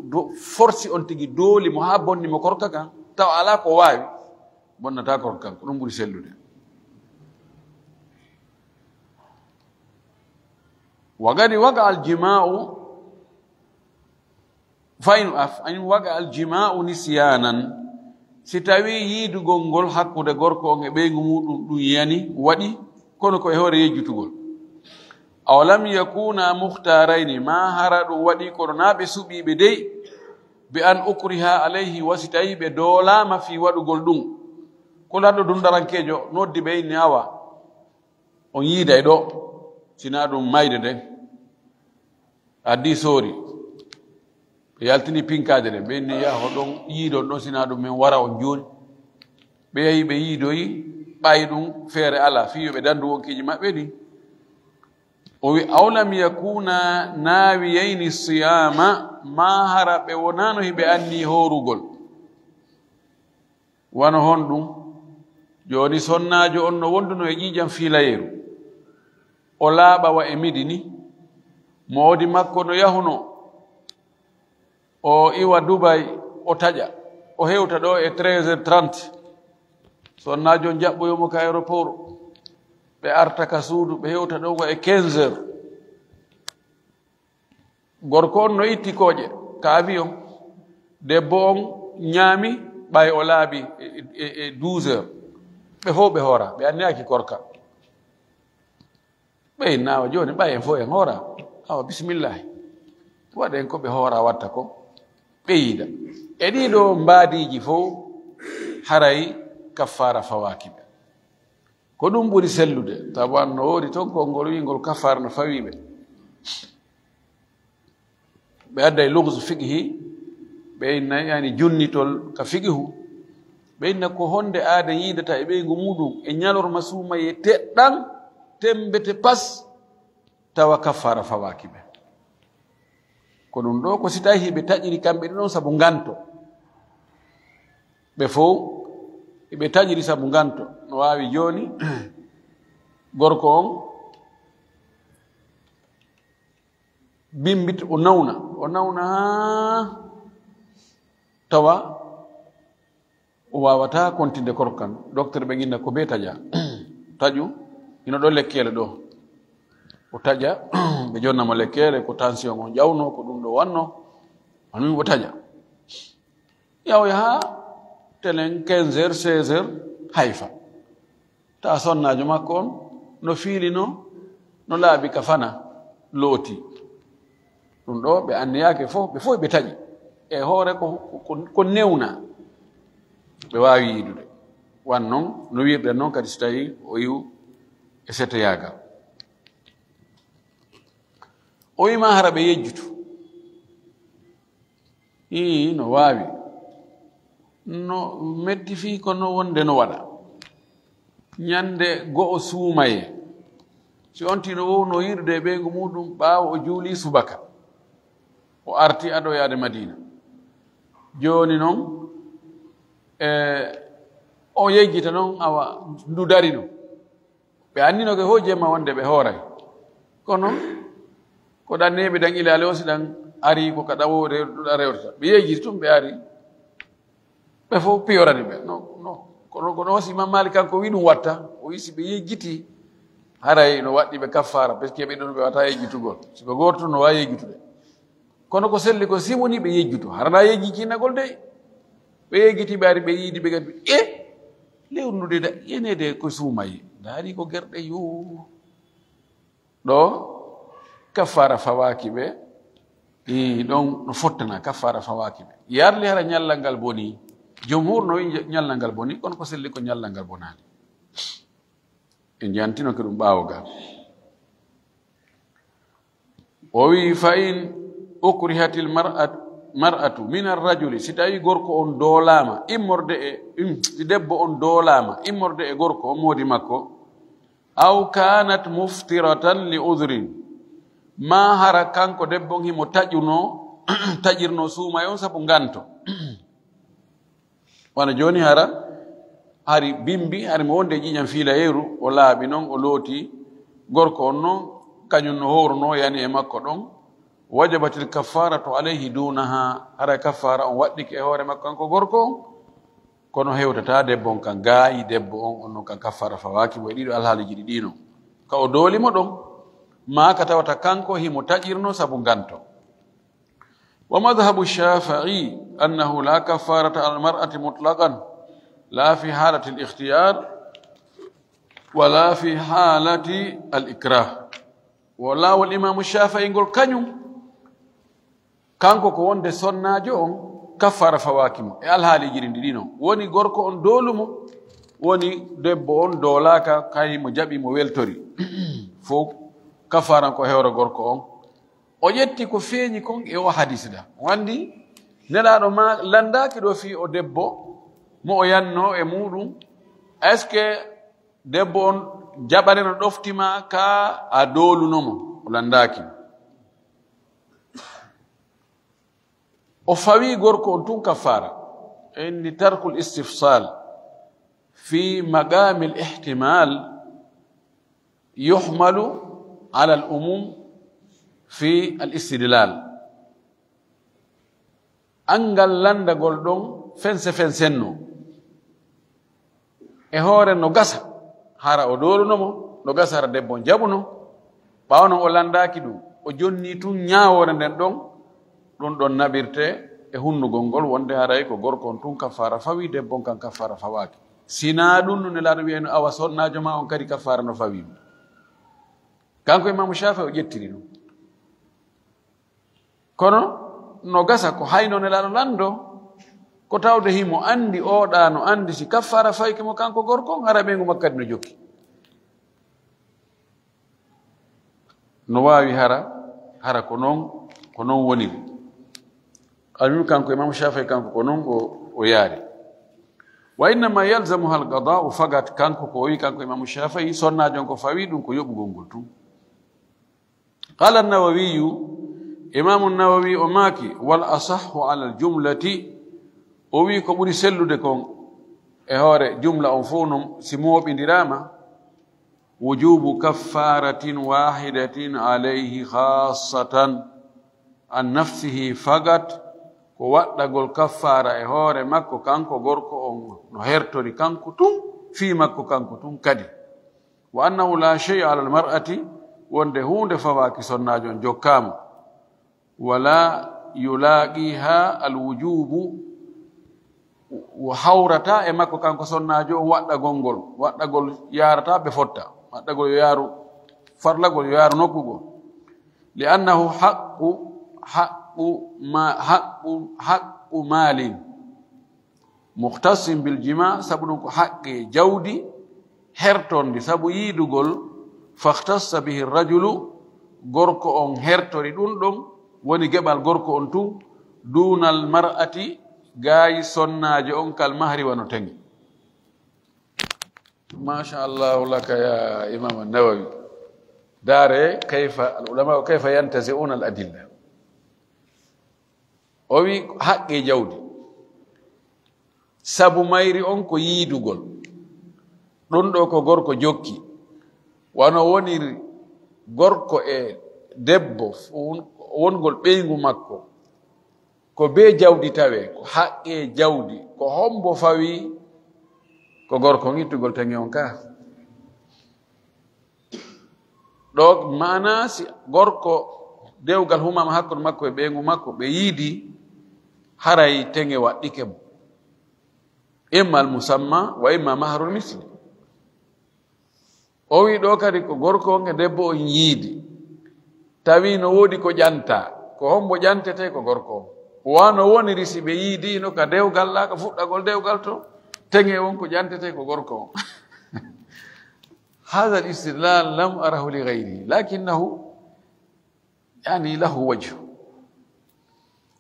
do, forsi on tigi dooli mo haa bonni mo korka kan, tawa alaa ko waawi, bonnata korka kan, ko ɗum ɓuri sellude. Wa gadi waga al jima'u, fa in af-, in waga al jima'u nisyanan, si tawi yiidugol ngol hakkunde gorko on e ɓeyngu muɗum ɗum yani, waɗi, kono ko e hoore yejjutugol. Aw lam yakuna mukhtarayni, ma hara ɗum waɗi kono na ɓe suɓiiɓe dey, bi an ukriha alayhi, wa si tawi ɓe doolaama fii waɗugol ɗum. Ko lanɗo dundarankeejo noddi ɓe inni awa, on yiiday ɗo, sinaa ɗum mayde nden. Addi soori. Ɓe yaltini pinkaade ɗen. Ɓe inni yaho ɗon yiidon ɗon, sinaa ɗum men wara on jooni. Ɓe yahi ɓe yiidoyi, ɓay ɗum feere alaa, fii yo ɓe dandu wonkiiji maɓɓe ɗin. O wi, aw lam yakuna nawiyayni siyama, ma hara ɓe wonaano hiɓe anni hoorugol. Wano honɗum? Jooni sonnaajo on no wonduno e ƴiiƴam fiilayeeru. O laaɓa wa e midi ni. Moodi makko no yahuno. O iwa Dubai, o taƴa. O hewta ɗo e treize heures trente. Sonnaajo on jaɓɓoyo mo ka aéroport. Ɓe arta ka suudu, ɓe hewta ɗo wa e quinze heures. Gorko on no itti kooƴe ka avion. Debbo on ñaami ɓay o laaɓi e, e, e douze heures. Ɓe fof ɓe hoora, ɓe anniyaaki korka. Ɓe inna awa jooni ɓay en fof en hoora. Awa bisimillahi. Waɗen ko ɓe hoora watta ko. Ɓe yiida. E ɗiɗo mbaadiiji fof haray kaffaara fawaaki ɓe. Ko ɗum ɓuri sellude, tawa no woodi ton konngol wi'ngol kafaara no fawii ɓe. Ɓe adday lugsu fiqhi, ɓe inna yani junnitol ka fiqhu. Ɓe inna ko honde aada yiidata e ɓeyngu muɗum e ñalorma suumaye teɗɗan, tembete pas, tawa kafaara fawaaki ɓe. Ko ɗum ɗo ko si tawi hiɓe taƴiri kamɓe ɗiɗon sabu nganto. Ɓe fow hiɓe taƴiri sabu nganto. No waawi jooni gorko on bimbit o nawna, o nawna haa tawa o waawataa kontinde korko kan. Docteur ɓe inna ko bee taƴa. Taƴu, ino ɗo lekkeele ɗo. O taƴa, ɓe jonna mo lekkeele, ko tension on ƴawno, ko ɗum ɗo wanno. Hano min o taƴa. Yaw yaha, telen quinze heures, seize heures, hayfa. Ta sonnaajo makko on, no fiilino, no laabi ka fana, looti. Ɗum ɗo ɓe anniyaake fof, ɓe fof ɓe taƴi. E hoore ko, ko, ko newna. Ɓe waawi yiidude. Wan noon, no wiirɗen noon kadi so tawii o iwu e seteyaagal. O wiima hara ɓe yejjutu. Ii, no waawi. No metti fii kono wonde no waɗa. Ñande go'o suumayee. Si on tino wowno yiidude e ɓeyngu muuɗum ɓaawo o juulii subaka. O arti ado yaade Madiina. Jooni noon, e, o yejjita noon awa ndu dari noon. Ɓe anninoke fof jemma wonde ɓe hooray. Kono ko ɗan neeɓi ɗan ilaali o si ɗan ari ko ka ɗawo re-, ɗuɗa rewtata. Ɓe yejjiti tun ɓe ari. Ɓe fof piyorani ɓe. No, no. Kono, kono si Imam Malik kanko wi ɗum watta, o wi si ɓe yejjiti, haray no waɗɗi ɓe kaffaara, parce que ɓe ɗon ɓe wata yejjitugol. Si ɓe gooto tun no waawi yejjitude. Kono ko selli ko si woni ɓe yejjuto. Harana yejji cinnagol de. Ɓe yejjiti ɓe ari ɓe yiidi ɓe gadi. E lewnude da, yenede ko suumaye. Daari ko gerɗe yo. Ɗo kaffaara fawaaki ɓe. I ɗon no fottana kaffaara fawaaki ɓe. Yarli hara ñallal ngal boni. Jumhur no wi ñallal ngal boni, kono ko selli ko ñallal ngal bonaani. En jantino ko ɗum ɓaawo gal. O wi, "Fa in ukrihatil mar'at-, mar'atu min ar-rajuli", si tawi gorko on doolaama immorde e, im, si debbo on doolaama immorde e gorko on moodi makko, "aw kanat muftiratan li udhrin", ma hara kanko debbo on himo taƴuno, taƴirno suumay on sabu nganto. Wano jooni hara, hari bimbi, hari mo wonde ƴiiƴam fiilayeeru, o laaɓi non, o looti gorko on non, kañum no howruno yani e makko ɗon, "wajabatil kaffaratu alayhi dunaha", hara kaffaara on waɗɗike e hoore makko kanko gorko on, kono hewtata debbo on kan, gaayi debbo on, on non kan kaffaara fawaaki mo e ɗiɗo alhaaliiji ɗiɗi non. Ka o dooli mo ɗon, maa ka tawata kanko himo taƴirno sabu nganto. ومذهب الشافعي أنه لا كفارة على المرأة مطلقا، لا في حالة الاختيار ولا في حالة الإكراه. Wo laawol Imaamu Shaafi'i ngol kañum, kanko ko wonde sonnaajo on kaffaara fawaaki mo e alhaaliiji ɗin ɗiɗi non. Woni gorko on doolu mo, woni debbo on doolaaka, kay mo jaɓi mo weltori. Fof kaffaara ko hewro gorko on. O ƴetti ko feeñi kon e o hadisi ɗa. O anndi Nelaaɗo ma lanndaaki ɗo fii o debbo mo o yanno e muuɗum. Est-ce que debbo on jaɓane no ɗofti ma ka a dooluno mo? O lanndaaki. O fawi gorko on tun kaffaara. Inni tarkul istifsal fi maqamil ihtimal yuhmalu ala al umum fi al istidlal. Anngal lanndagol ɗon fense fensenno. E hoore no gasa, hara o dooluno mo, no gasa hara debbo on jaɓuno. Ɓaawo non o lanndaaki ɗum, o jonni tun ñaawoore nden ɗon, ɗum ɗon naɓirte e hunnugol ngol, wonde haray ko gorko on tun kaffaara fawi, debbo on kan kaffaara fawaaki. Sinaa ɗum no Nelaaɗo wiyayno, awa sonnaajo ma on kadi kaffaara no fawi mo. Kanko Imaamu Shaafi'i o ƴettiri ɗum. Kono no gasa ko hayno Nelaaɗo lanndo, ko tawde himo anndi, oɗa no anndi si kaffaara fayke mo kanko gorko on, hara ɓeyngu makko kadi no jokki. No waawi hara, hara ko non, ko non woniri. Almuhim kanko Imaamu Shaafi'i kanko ko non o, o yaari. Wa innama yalzamuha al-qada'u faqat, kanko ko o wi kanko Imaamu Shaafi'i, sonnaajo on ko fawi ɗum ko yoɓugol ngol tun. Qala an-Nawawiyu, Imaamu Nawawi o maaki, wal asahhu ala al-jumlati, o wi ko ɓuri sellude kon e hoore jumla on fof non si mooɓindiraama, wujubu kaffaratin wahidatin alayhi khassatan an nafsihi faqat, ko waɗɗagol kaffaara e hoore makko kanko gorko on no hertori kanko tun, fii makko kanko tun kadi. Wa annahu la shay'a ala al-mar'ati, wonde huunde fawaaki sonnaajo on jokkaama. Wala yulaqiha al-wujubu, wo hawrata e makko kanko sonnaajo on waɗɗagol ngol, waɗɗagol yaarata ɓe fotta, waɗɗagol yo yaaru farlagol yo yaaru nokkugol. Li annahu haqqu haqqu ma, haqqu, haqqu maalin mukhtassin bil jima, sabu ɗum ko haqqe jawdi hertondi, sabu yiidugol, fakhtassa bihi rajulu, gorko on hertori ɗum ɗon, woni geɓal gorko on tun, dunal mar'ati, gaayi sonnaajo on, kal mahri wano teŋe. Masha Allahu laka ya Imam An-Nawawi. Daare kayfa al ulama kayfa yantazi'una al adilla. O wi haqqe jawdi. Sabu mayri on ko yiidugol. Ɗum ɗo ko gorko jokki. Wano woniri gorko e debbo, won-, wongol ɓeyngu makko. Ko bee jawdi tawe, ko haqqe jawdi, ko hombo fawi ko gorko on ittugol teŋe on ka. Ɗo maana si gorko dewgal humama hakkunde makko e ɓeyngu makko, ɓe yiidi, haray teŋe waɗɗike mo. Imma al musamma wa imma mahrul misli. O wi ɗo kadi ko gorko on e debbo on yiidi. Tawi no woodi ko ƴanta. Ko hombo ƴantete ko gorko on. Wano woniri si ɓe yiidino ka dewgal la, ka fuɗɗagol dewgal to, teŋe on ko ƴantete ko gorko on. Hadha al istidlal lam arahu li ghayri, lakinnahu, yani, lahu wajh.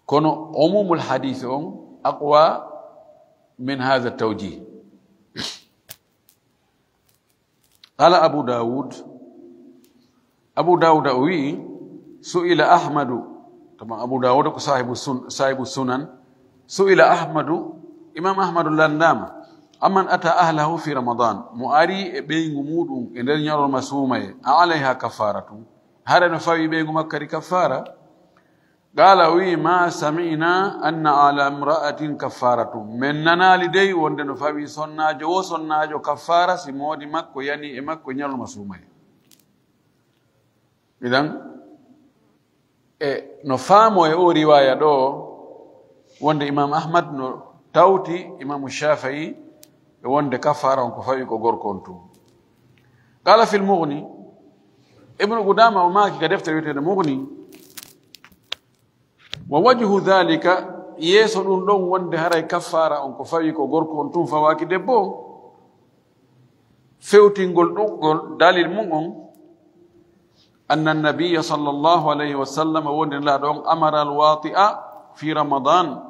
Kono umumul hadith on aqwa min hadha tawjih. Qala Abu Dawud, Abu Dawud o wi, su'ila Ahmadu, tama Abu Dawud ko sahibu sun-, sahibu sunan, su'ila Ahmadu, Imam Ahmadu landama, amman ata ahlahu fi Ramadan, mo ari e ɓeyngu muɗum e nder ñalorma suumaye, a alayha kaffaratun, hara no fawi ɓeyngu makko kadi kaffara? Qala, o wi, ma sami'na anna ala imra'atin kaffaratun. Men nanali dey wonde no fawi sonnaajo wo sonnaajo kaffara si moodi makko yani e makko ñalorma suumaye. Idan, e no faamo e o riwaya ɗo, wonde Imam Ahmad no tawti Imamu Shafi'i e wonde kaffara on ko fawi ko gorko on tun. Qala fil Mughni, Ibnu Qudama o maaki ka deftere wiyetende Mughni, wa wajhu dhalika, yeeso ɗum ɗon wonde haray kaffara on ko fawi ko gorko on tun fawaaki debbo on. Fewtingol ɗuɗgol dalil mum on, anna nabiyya sallallahu alayhi wa sallam, wonde Nelaaɗo on, amara al-wati'a fi Ramadan,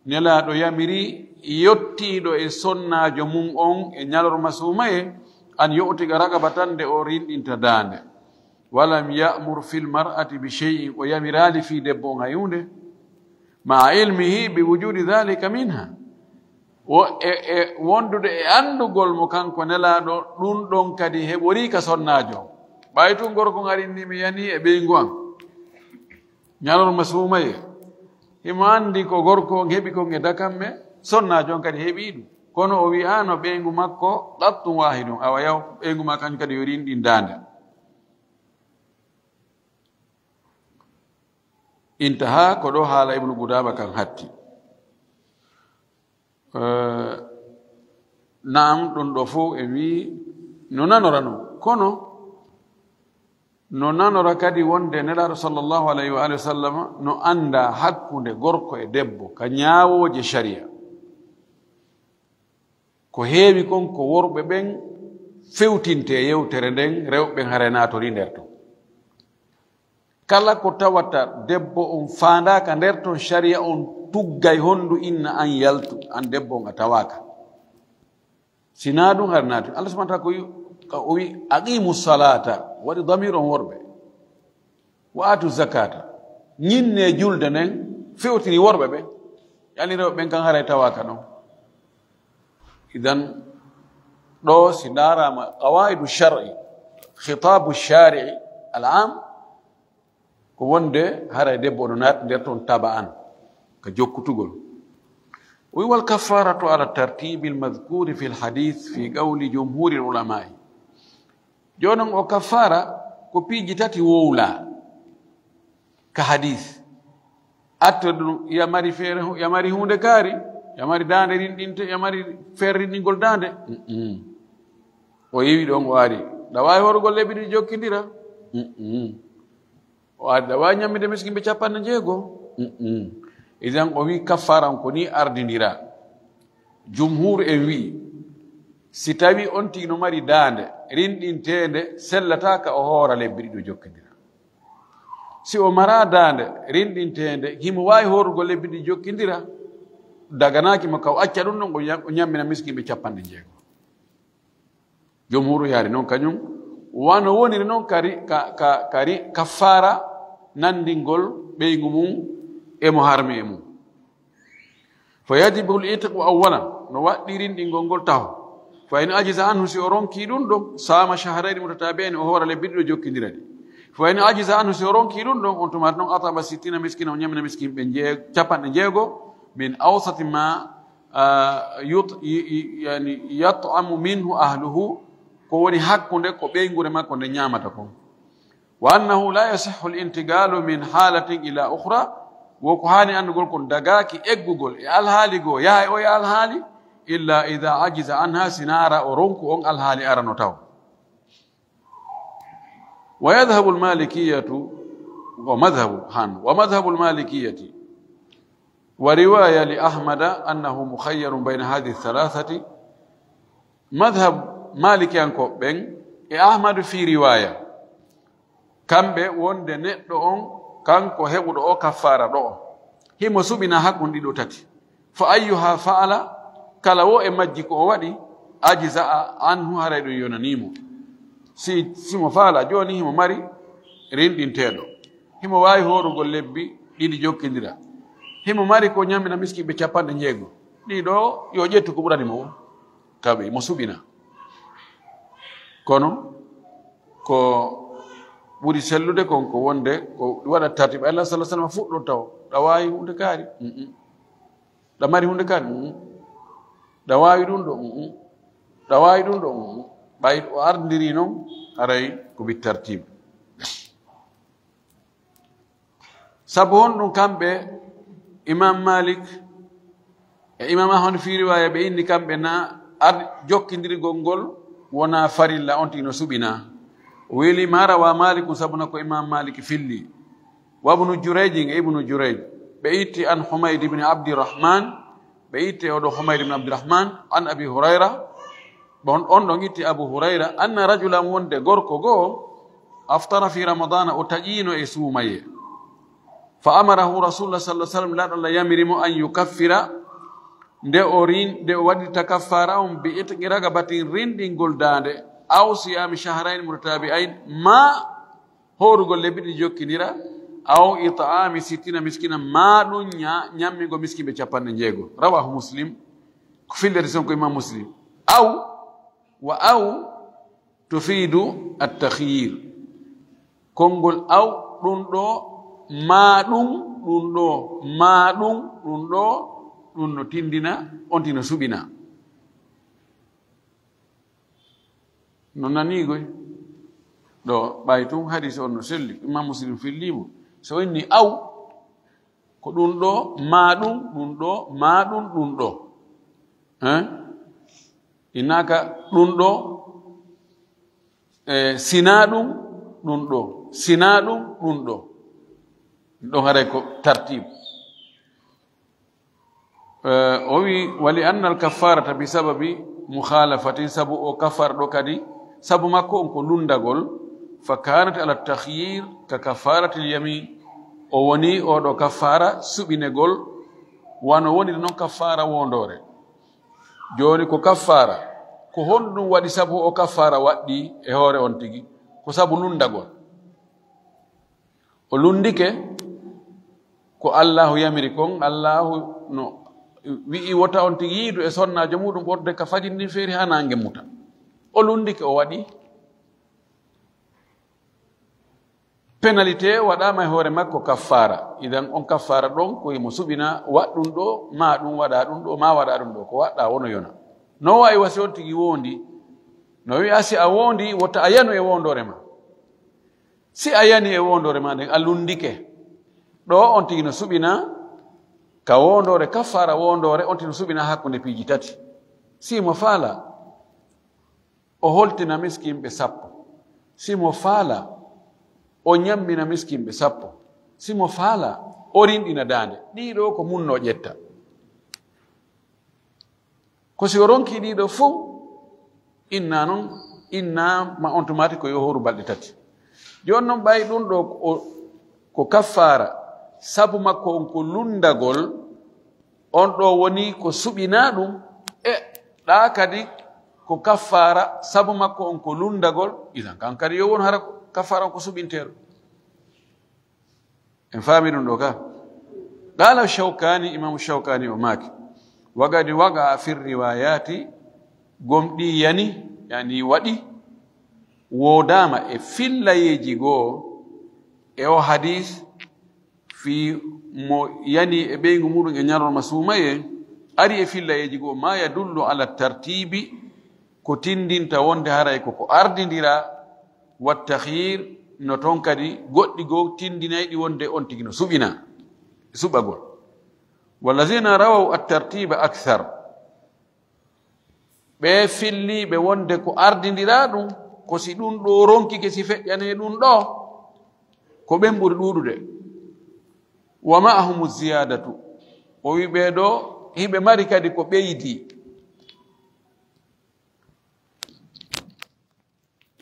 Nelaaɗo yamiri yottiiɗo e sonnaajo mum on e ñalorma suumaye, an yu'tiqa raqabatan, nde o rinɗinta daande. Walam ya'mur fil mar'ati bi shay'in, o yamiraali fii debbo on hay huunde. Ma'a ilmihi bi wujudi dhalika minha. Wo-, e, e wondude e anndugol mo kanko Nelaaɗo, ɗum ɗon kadi heɓorii ka sonnaajo on. Ɓay tun gorko on arinii mi yani e ɓeyngu an. Ñalorma suumaye. Himo anndi ko gorko on heɓi kon e dakamme, sonnaajo on kadi heɓii ɗum. Kono o wi'aano ɓeyngu makko, qattun waahidun, awa yaw, ɓeyngu maa kañum kadi yo rinɗin daande. Intaha, ko ɗo haala Ibnu Qudama kan hatti. Eh, naam, ɗum ɗo fof en wi no nanora non. Kono no nanora kadi wonde Nelaaɗo sallallahu alayhi wa alihi wa sallam no annda hakkunde gorko e debbo ka ñaawooje sharia. Ko heewi kon ko worɓe ɓen fewtinte e yewtere nden, rewɓe ɓen haray naatorii nder ton. Kala ko tawata debbo on faandaaka nder ton, sharia on tuggay hondu inna an yaltu, an debbo on a tawaaka. Si naa ɗum haray naati. Allah subhanahu wa ta'ala ko wi, ka o wi, "Aqimu salata", waɗi damir on worɓe. "Wa atu zakata." Ñinne julde nden fewtini worɓe ɓen. Yani rewɓe ɓen kan haray tawaaka ɗon. Idan, ɗo si ndaarama qawaidu shar'i, khitabu shari'i al-am, ko wonde haray debbo no naati nder ton taba'an, ka jokkutugol. O wi, "Wal kaffaratu ala tartibil madhkuri fil hadith fi qawli jumhuril ulama'i." Jooni non o kaffara ko piiji tati wowla ka hadith. Atto ɗum, ya mari feere, ya mari huunde kaari, ya mari daande rinɗinte, ya mari feere rinɗingol daande. Mm-mm. O yewi ɗon, o ari. Ɗa waawi horugol lebbi ɗiɗi jokkindira? Mm-mm. O O adda waawi ñamminde miskinɓe capanɗe jeego. Mm-mm. Idan o wi kaffaran ko ni ardindira. Jumhur en wi, si tawi on tigi no mari daande rinɗinteende, sellata ka o hoora lebbi ɗiɗi o jokkindira. Si o mara daande rinɗinteende, himo waawi hoorugol lebbi ɗiɗi jokkindira, daganaaki mo ka o acca ɗum ɗon, o ñam-, o ñammina miskinɓe capanɗe jeego. Jumhuru yaari noon kañum, wano woniri noon kari, ka, ka, kari kaffaara nanndingol ɓeyngu mum e mo harmi e mum. Fa yajibu l-itqu awwalan, no waɗɗi rinɗingol ngol taho. Fa in ajiza anhu, si o ronki ɗum ɗon, saama shahrayni mutatabi'ayni, o hoora lebbi ɗiɗi o jokkindira ɗi. Fa in ajiza anhu, si o ronki ɗum ɗon, on tuma noon at'ama sittina miskina, o ñamina miskinɓe jee-, capanɗe jeego, min awsati ma, ah, yut-, y-, y-, yani, yat'amu minhu ahluhu, ko woni hakkunde ko ɓeynguure makko nde ñaamata kon. Wa annahu la yasihhu al-intiqalu min halatin ila ukhra, wo ko haani anndugol kon dagaaki eggugol e alhaali goo yaha e oya alhaali, illa idha ajiza anha, si naara o ronku on alhaali arano taw. Wa yadhhabu al-malikiyatu, wa madhhabu, han, wa madhhabu al-malikiyati, wa riwaya li Ahmada annahu mukhayyarun bayna hadhihi thalathati. Madhhab malikiyankooɓe ɓen e Ahmadu fi riwaya, kamɓe wonde neɗɗo on, kanko heɓuɗo o kaffaara ɗo, himo suɓina hakkun ɗiɗo tati. Fa ayyuha fa'ala, kala wo e majji ko o waɗi, ajza'a anhu, haray ɗum yonanii mo. Si, si mo faala, jooni himo mari rinɗinteeɗo. Himo waawi hoorugol lebbi ɗiɗi jokkindira. Himo mari ko ñamina miskinɓe capanɗe jeego. Ɗiɗo, yo ƴettu ko ɓurani mo. Kaɓe, mo suɓina. Kono, ko ɓuri sellude kon ko wonde, ko waɗa tartiib. Allah sallallahu alaihi wasallam fuɗɗo taw. Ɗa waawi hunde kaari. Mm-mm. Ɗa mari hunde kaari. Mm-mm. Ɗa waawi ɗum ɗo. Mm-mm. Ɗa waawi ɗum ɗo. Mm-mm. Ɓay o ardiri noon, haray ko bi tartiib. Sabu honɗum kamɓe Imam Malik e Imam Ahmad fi riwaya ɓe inni kamɓe na ar jokkindirgol ngol wona farilla on tigi no suɓina. O weli ma rawa Malikun sabu na ko Imam Malik filli. Wa Ibnu Jurayjin e Ibnu Jurayj ɓe itti an Humayd ibn Abdirrahman, ɓe itti oɗo Humayd ibn Abdirrahman an Abi Hurayra. Bon, on ɗon itti Abu Hurayra, anna rajulan, wonde gorko goo, aftara fi Ramadana, o taƴiino e suumaye. Fa amarahu Rasulullah sallallahu alaihi wasallam, Laaɗo Allah yamiri mo, an yukaffira, nde o rin-, nde o waɗirta kaffaara on, bi itqi raqabatin, rinɗingol daande, aw siyami shahrayn mutatabi'ayn, ma hoorugol lebbi ɗiɗi jokkindira, aw it'ami sittina miskina, ma ɗum ña-, ñammingo miskinɓe capanɗe jeego. Rawahu Muslim, ko fillete son ko Imam Muslim. Aw, wa aw tufidu at-takhyir. Konngol aw ɗum ɗo, ma ɗum ɗum ɗo, ma ɗum ɗum ɗo, ɗum no tindina, on tino suɓina. No nanii koy. Ɗo ɓay tun hadis on no selli, Imam Muslim filliimo. So inni aw, ko ɗum ɗo, ma ɗum, ɗum ɗo, ma ɗum, ɗum ɗo. Hein? Innaka ɗum ɗo, e, sina ɗum, ɗum ɗo, sina ɗum, ɗum ɗo. Ɗon haray ko tartib. Eh, o wi, "Wa li anna al kaffarata bi sababi mukhalafatin," sabu o kaffara ɗo kadi, sabu makko on ko lundagol, "fa kanat ala takhyir ka kaffaratil yamin." O woni oɗo kaffara suɓinegol, wano woniri non kaffara wondore. Joni ko kaffara, ko honɗum waɗi sabu o kaffara waɗɗi e hoore on tigi? Ko sabu lundagol. O lundike ko Allahu yamiri kon, Allahu no wi'i wota on tigi yiidu e sonnaajo muɗum ɓorde ka fajiri ndin feeri haa naange muta. O lundike, o waɗi. Penalité waɗaama e hoore makko kaffaara. Idan on kaffaara ɗon ko himo suɓina waɗ ɗum ɗo, ma ɗum waɗa ɗum ɗo, ma waɗa ɗum ɗo. Ko waɗɗa wono yona. No wa'i wa si on tigi wondi, no wi'a si a wondi, wota a yanu e wondore ma. Si a yani e wondoore ma nden, a lundike. Ɗo on tigi no suɓina ka wondoore, kaffaara wondoore, on tigi no suɓina hakkunde piiji tati. Si mo faala, o holtina miskinɓe sappo. Si mo faala, o ñammina miskinɓe sappo. Si mo faala, o rinɗina daande. Ɗiɗo ko munno ƴetta. Ko si o ronki ɗiɗo fof, inna noon, inna ma on tumaati ko yo hooru balɗe tati. Jooni noon, ɓay ɗum ɗo o, ko kaffaara, sabu makko on ko lunndagol, on ɗo woni ko suɓinaa ɗum, e ɗa kadi ko kaffaara, sabu makko on ko lunndagol, idan kan kadi yo won hara ko kaffaara on ko suɓinteeɗo. En faami ɗum ɗo ka? Qala Shawkani, Imamu Shawkani o maaki, wagadi waga fir riwayati, gomɗi yani, yani waɗi, woodama e fillayeeji goo e o hadis, fii mo yani e ɓeyngu muɗum e ñarol ma suumaye, ari e fillayeeji goo, ma yadullu ala tartibi, ko tindinta wonde haray ko ko ardindira, wa takhir, no toon kadi goɗɗi goo tindinayɗi wonde on tigi no suɓina, suɓagol. Wallazina rawaw at-tartiba akthar, ɓe filliiɓe wonde ko ardindiraa ɗum, ko si ɗum ɗo ronkike si feƴƴanee ɗum ɗo, ko ɓen ɓuri ɗuuɗude. Wa ma'ahumu ziyadatu, o wi ɓee ɗo hiɓe mari kadi ko ɓeydi.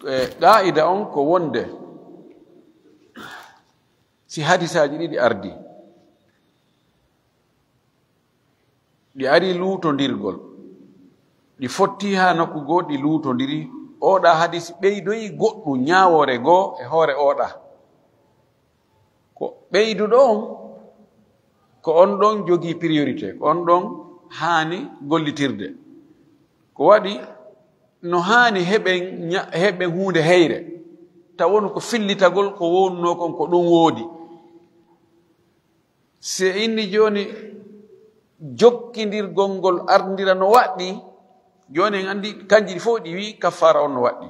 E, qaa'ida on ko wonde, si hadisaaji ɗiɗi ardi, ɗi ari luutondirgol, ɗi fotti haa nokku goo, ɗi luutondiri, oɗa hadis ɓeydoyi goɗɗum ñaawoore goo e hoore oɗa. Ko ɓeyduɗo on, ko on ɗon jogii priorité, ko on ɗon haani gollitirde. Ko waɗi no haani heɓen ña-, heɓen huunde heyre, taw won ko fillitagol ko wonnoo kon ko ɗum woodi. Si inni jooni jokkindirgol ngol arndira no waɗɗi, jooni en anndi kanji ɗi fof ɗi wi'i kaffaara on no waɗɗi.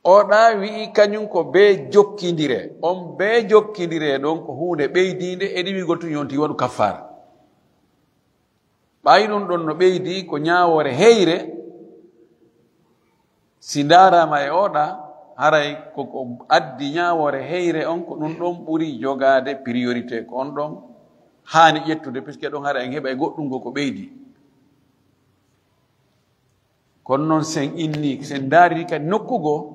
Oɗa wi'i kañum ko bee jokkindire. On bee jokkindire ɗon ko huunde ɓeydiinde e ɗiwigol tun yonti waɗu kaffaara. Ɓay ɗum ɗon no ɓeydi ko ñaawoore heyre, si ndaaraama e oɗa, haray ko ko addi ñaawoore heyre on, ko ɗum ɗon ɓuri jogaade priorité, ko on ɗon haani ƴettude, puisque ɗon haray en heɓay goɗɗum ko ko ɓeydi. Kono noon, sen inni, sen ndaariri kadi nokku goo,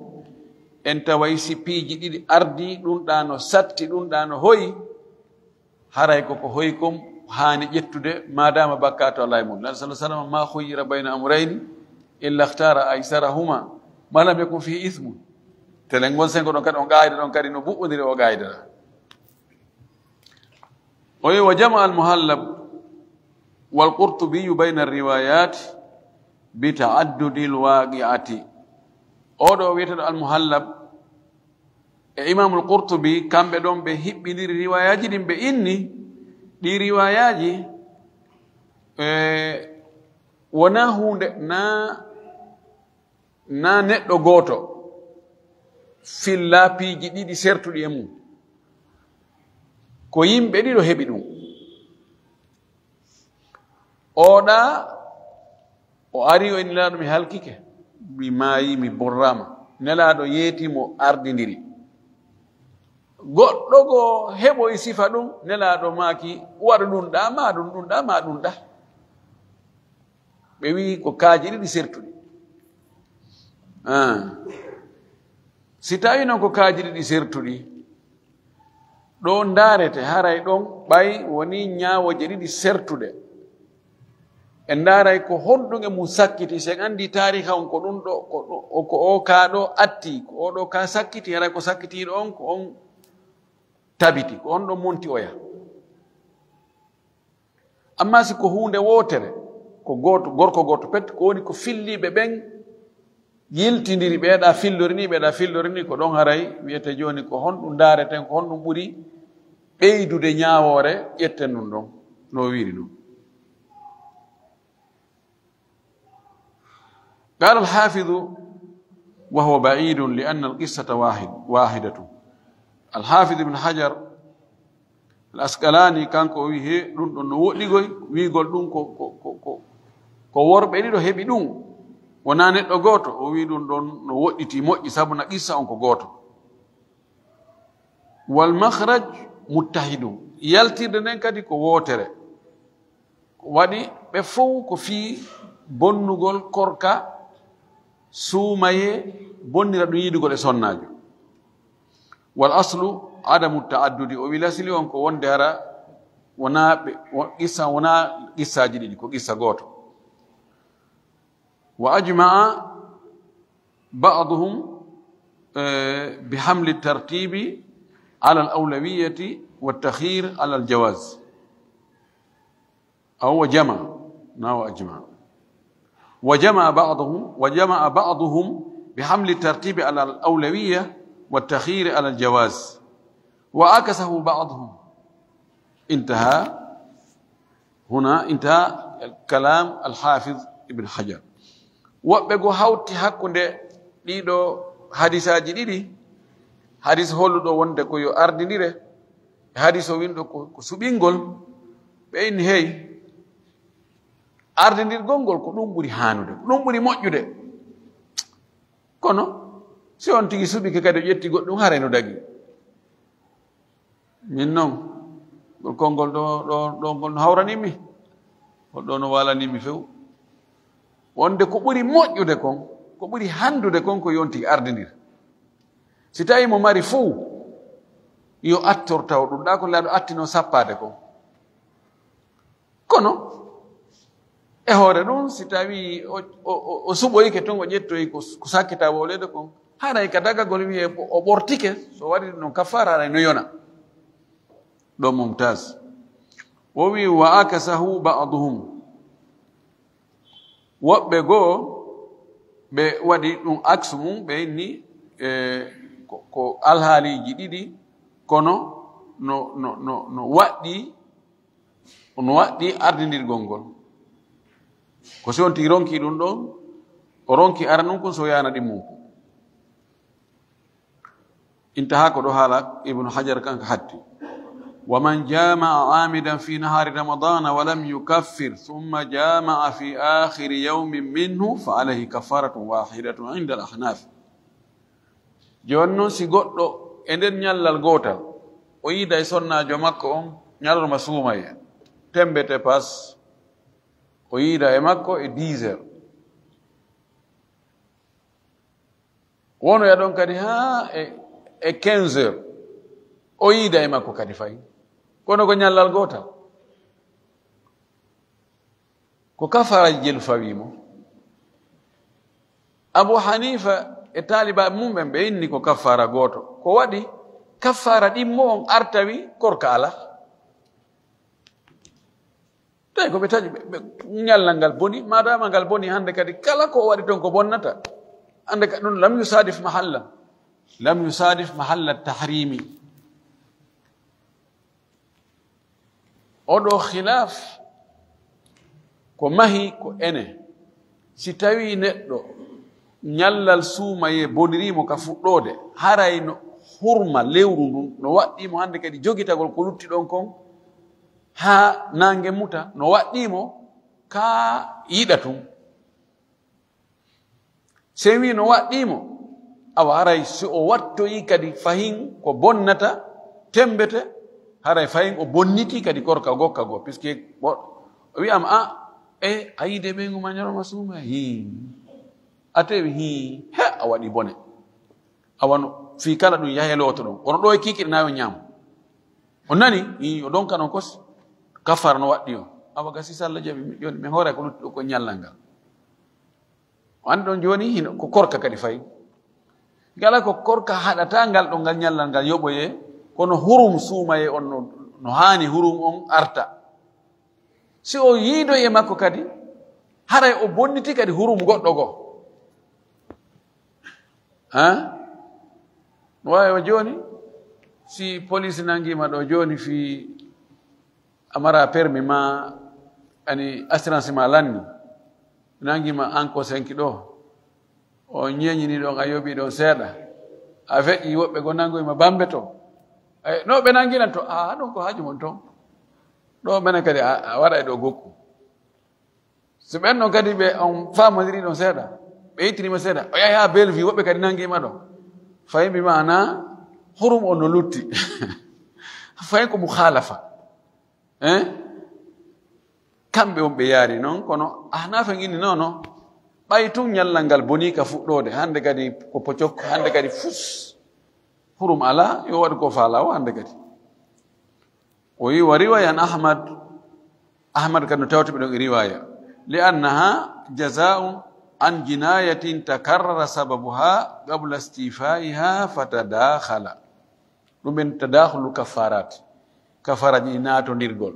en taway si piiji ɗiɗi ardii, ɗum ɗa no satti, ɗum ɗa no hoyi, haray ko ko hoyi kon haani ƴettude, maadaama bakkaatu alaa e muɗum. Nabi sallallahu alaihi wasallam, "Ma khuyyira bayna amrayni illa ikhtara aysarahuma ma lam yakun fihi ithmun." Telen ngon sen ko ɗon kadi, on qaayida ɗon kadi no buɓɓondiri o qaayida ɗa. O wi, "Wa jama al-Muhallab wal Qurtubi bayna riwayat bi ta'addudi al-waqi'ati." Oɗo wiyeteeɗo al-Muhallab e Imam al-Qurtubi, kamɓe ɗon ɓe hiɓɓindiri riwayaaji ɗin, ɓe inni ɗi riwayaaji, e, wona huunde, na, na neɗɗo gooto filla piiji ɗiɗi sertuɗi e mum. Ko yimɓe ɗiɗo heɓi ɗum. Oɗa, o ari, o inni, "Nelaaɗo, mi halkike, mi maayi, mi borraama." Nelaaɗo yeeti mo, ardindiri. Goɗɗo goo heɓoyi sifa ɗum, Nelaaɗo maaki, "Waɗu ɗum ɗa, ma ɗum ɗum ɗa, ma ɗum ɗa." Ɓe wi'i ko kaaji ɗiɗi sertuɗi. Ah. Si tawi noon ko kaaji ɗiɗi sertuɗi, ɗo ndaarete, haray ɗon ɓay woni ñaawooje ɗiɗi sertuɗe. En ndaaray ko honɗum e mum sakkiti. Si en anndi taariha on, ko ɗum ɗo, ko ɗo, ko o kaa ɗo atti, ko o ɗo kaa sakkiti, haray ko sakkitiiɗo on, ko on tabiti, ko on ɗon monti oya. Amma si ko huunde wootere, ko gooto, gorko gooto pet, ko woni ko filliiɓe ɓen yiltindiri, ɓeeɗa fillori ni, ɓeeɗa fillori ni, ko ɗon haray wiyete jooni ko honɗum ndaareten, ko honɗum ɓuri ɓeydude ñaawoore, ƴetten ɗum ɗon, no o wiiri ɗum. قال الحافظ: وهو بعيد لأن القصة واحد، واحدة. Al-Hafiz Ibn Hajar Al-Asqalani, kanko o wi'i, he, ɗum ɗon no woɗɗigoy, wi'ugol ɗum ko, ko, ko, ko, ko worɓe ɗiɗo heɓi ɗum. Wonaa neɗɗo gooto, o wi'i ɗum ɗon no woɗɗiti, moƴƴi, sabu na qissa on ko gooto. Wal makhraj muttahidun, yaltirde nden kadi ko wootere. Ko waɗi ɓe fow ko fii bonnugol korka, suumayee, bonnira ɗum yiidugol e sonnaajo. Wal aslu adamu ta'addudi, o wi lasili on ko wonde hara wonaa ɓe, wo-, qissa, wonaa qissaaji ɗiɗi, ko qissa gooto. Wa ajma'a ba'duhum, eh, bi hamli tartibi ala al-awlawiyati wa takhir ala al-jawaz. Aw wa jama'a, na wa ajma'a. Wa jama'a ba'duhum, wa jama'a ba'duhum bi hamli tartibi ala al-awlawiyya wa takhir ala al-jawaz. Wa akasahu ba'duhum. Intaha. Huna intaha kalam al-Hafiz Ibn Hajar. Woɓɓe go hawti hakkunde ɗiɗo hadisaaji ɗiɗi, hadis holluɗo wonde ko yo ardindire, e hadis o winɗo ko, ko suɓingol, ɓe inni, hey, ardindirgol ngol ko ɗum ɓuri haanude, ko ɗum ɓuri moƴƴude. Kono si on tigi suɓike kadi o ƴetti goɗɗum, haray no dagi. Min noon, ngol konngol ɗo, ɗo, ɗo ngol no hawranii mi, ngol ɗo no waalanii mi few. Wonde ko ɓuri moƴƴude kon, ko ɓuri hanndude kon ko yo on tigi ardindir. Si tawii mo mari fuu, yo attor taw ɗum, ɗa ko laaɗo attino sappaade kon. Kono, e hoore ɗum, si tawii o, o, o, o suɓoyike tun, o ƴettoyi ko, ko sakkita wowleede kon, haray ka dagagol wiyee o, o ɓortike, so waɗi ɗum ɗon kafaara, haray no yona. Ɗo Mumtaz. O wi, "Wa akasahu ba'duhum." Woɓɓe goo, ɓe waɗi ɗum aksu mum, ɓe inni, e, ko, ko alhaaliiji ɗiɗi, kono no, no, no, no waɗɗi Ono waɗɗi ardindirgol ngol. Ko si on tigi ronki ɗum ɗon, o ronki aranun kun, so yaana ɗimmum kun. Intaha ko ɗo haala Ibnu Hajar kan ka hatti. "Wa man jama'a amidan fi nahari Ramadana wa lam yukaffir, thumma jama'a fi akhiri yawmin minhu, fa alayhi kafaratun wahidatun inda al-ahnaf." Jooni non, si goɗɗo e nder ñallal gootal, o yiida e sonnaajo makko on ñalorma suumayee, tembe te pas, o yiida e makko e dix heures. Wonoya ɗon kadi haa e, e quinze heures, o yiida e makko kadi fayi. Kono ko ñallal gootal. Ko kafaaraaji jelu fawii mo. Abu Hanifa e taalibaaɓe mum ɓen, ɓe inni ko kafaara gooto. Ko waɗi kafaara ɗimmo on artawi korka alaa. Tawi ko ɓe taƴi, ɓe, ɓe, ñallal ngal boni, maadaama ngal boni, hannde kadi kala ko o waɗi ton ko bonnata. Hannde ka ɗum lam yusadif mahalla. Lam yusadif mahalla tahrimi. Oɗo khilaf ko mahi ko ene. Si tawii neɗɗo ñallal suumayee boniriimo ka fuɗɗoode, haray no hurma lewru ndun, no waɗɗii mo hannde kadi jogitagol ko lutti ɗon kon haa naange muta, no waɗɗii mo ka yiɗa tun. Si en wii no waɗɗii mo, awa haray si o wattoyi kadi fahin ko bonnata, tembete, haray fahin o bonnitii kadi korka gokka goo, puisque o, o wi'ama, a, e, a yiide ɓeyngu ma ñalorma suumayee, hii. A tewi, hii, he, a waɗi bone. Awa no, fii kala ɗum yahe looto ɗon. Kono ɗo e kiikiɗe na yo ñaam. O nani, hii, o donka ɗon kos, kafaara no waɗɗii on. Awa gasi, si Alla jaɓi, mi, jooni, mi hoore ko lutti ɗo ko ñallal ngal. O anndi ɗon jooni, hino ko korka kadi fayi. Kala ko korka haɗata ngal ɗon ngal ñallal ngal yoɓoyee, kono hurum suumayee on no, no haani hurum on arta. Si o yiidoyi e makko kadi, haray o bonniti kadi hurum goɗɗo goo. Ha? No waawi o jooni, si police nangiima ɗo jooni fii a mara permis ma, ani assurance ma lanni, nangiima an ko senki ɗo, o ñeeñini ɗon, a yoɓi ɗon seeɗa, a feƴƴi, woɓɓe goo nangoyi ma Bambe to. Ay, no ɓe nanginan to, a, ɗon ko haaju mon ton. Ɗo menen kadi a, a waɗay ɗo gokku. Si ɓen ɗon kadi ɓe on faamondiri ɗon seeɗa, Ɓe ittirima seeɗa, o yahi ha Bellevue, woɓɓe kadi nangima ɗo. Fayi bi maana hurum on no lutti. Fayi ko mukhalafa. Eh? Kamɓe on ɓe yaari noon, kono Ahnaaf en inni non, non. Ɓay tun ñallal ngal bonii ka fuɗɗoode, hannde kadi ko pocok, hannde kadi fus. Hurum alaa, yo waɗu ko faalaa o hannde kadi. O wi, wa riwaya an Ahmad, Ahmad kadi no tawti ɓe ɗon e riwaya. Li annaha jazaa'un an jinayatin takarrara sababuha qabla istifaiha fatadakhala. Ɗum en tadakhulu kaffarat. Kaffaraaji ɗi naatondirgol.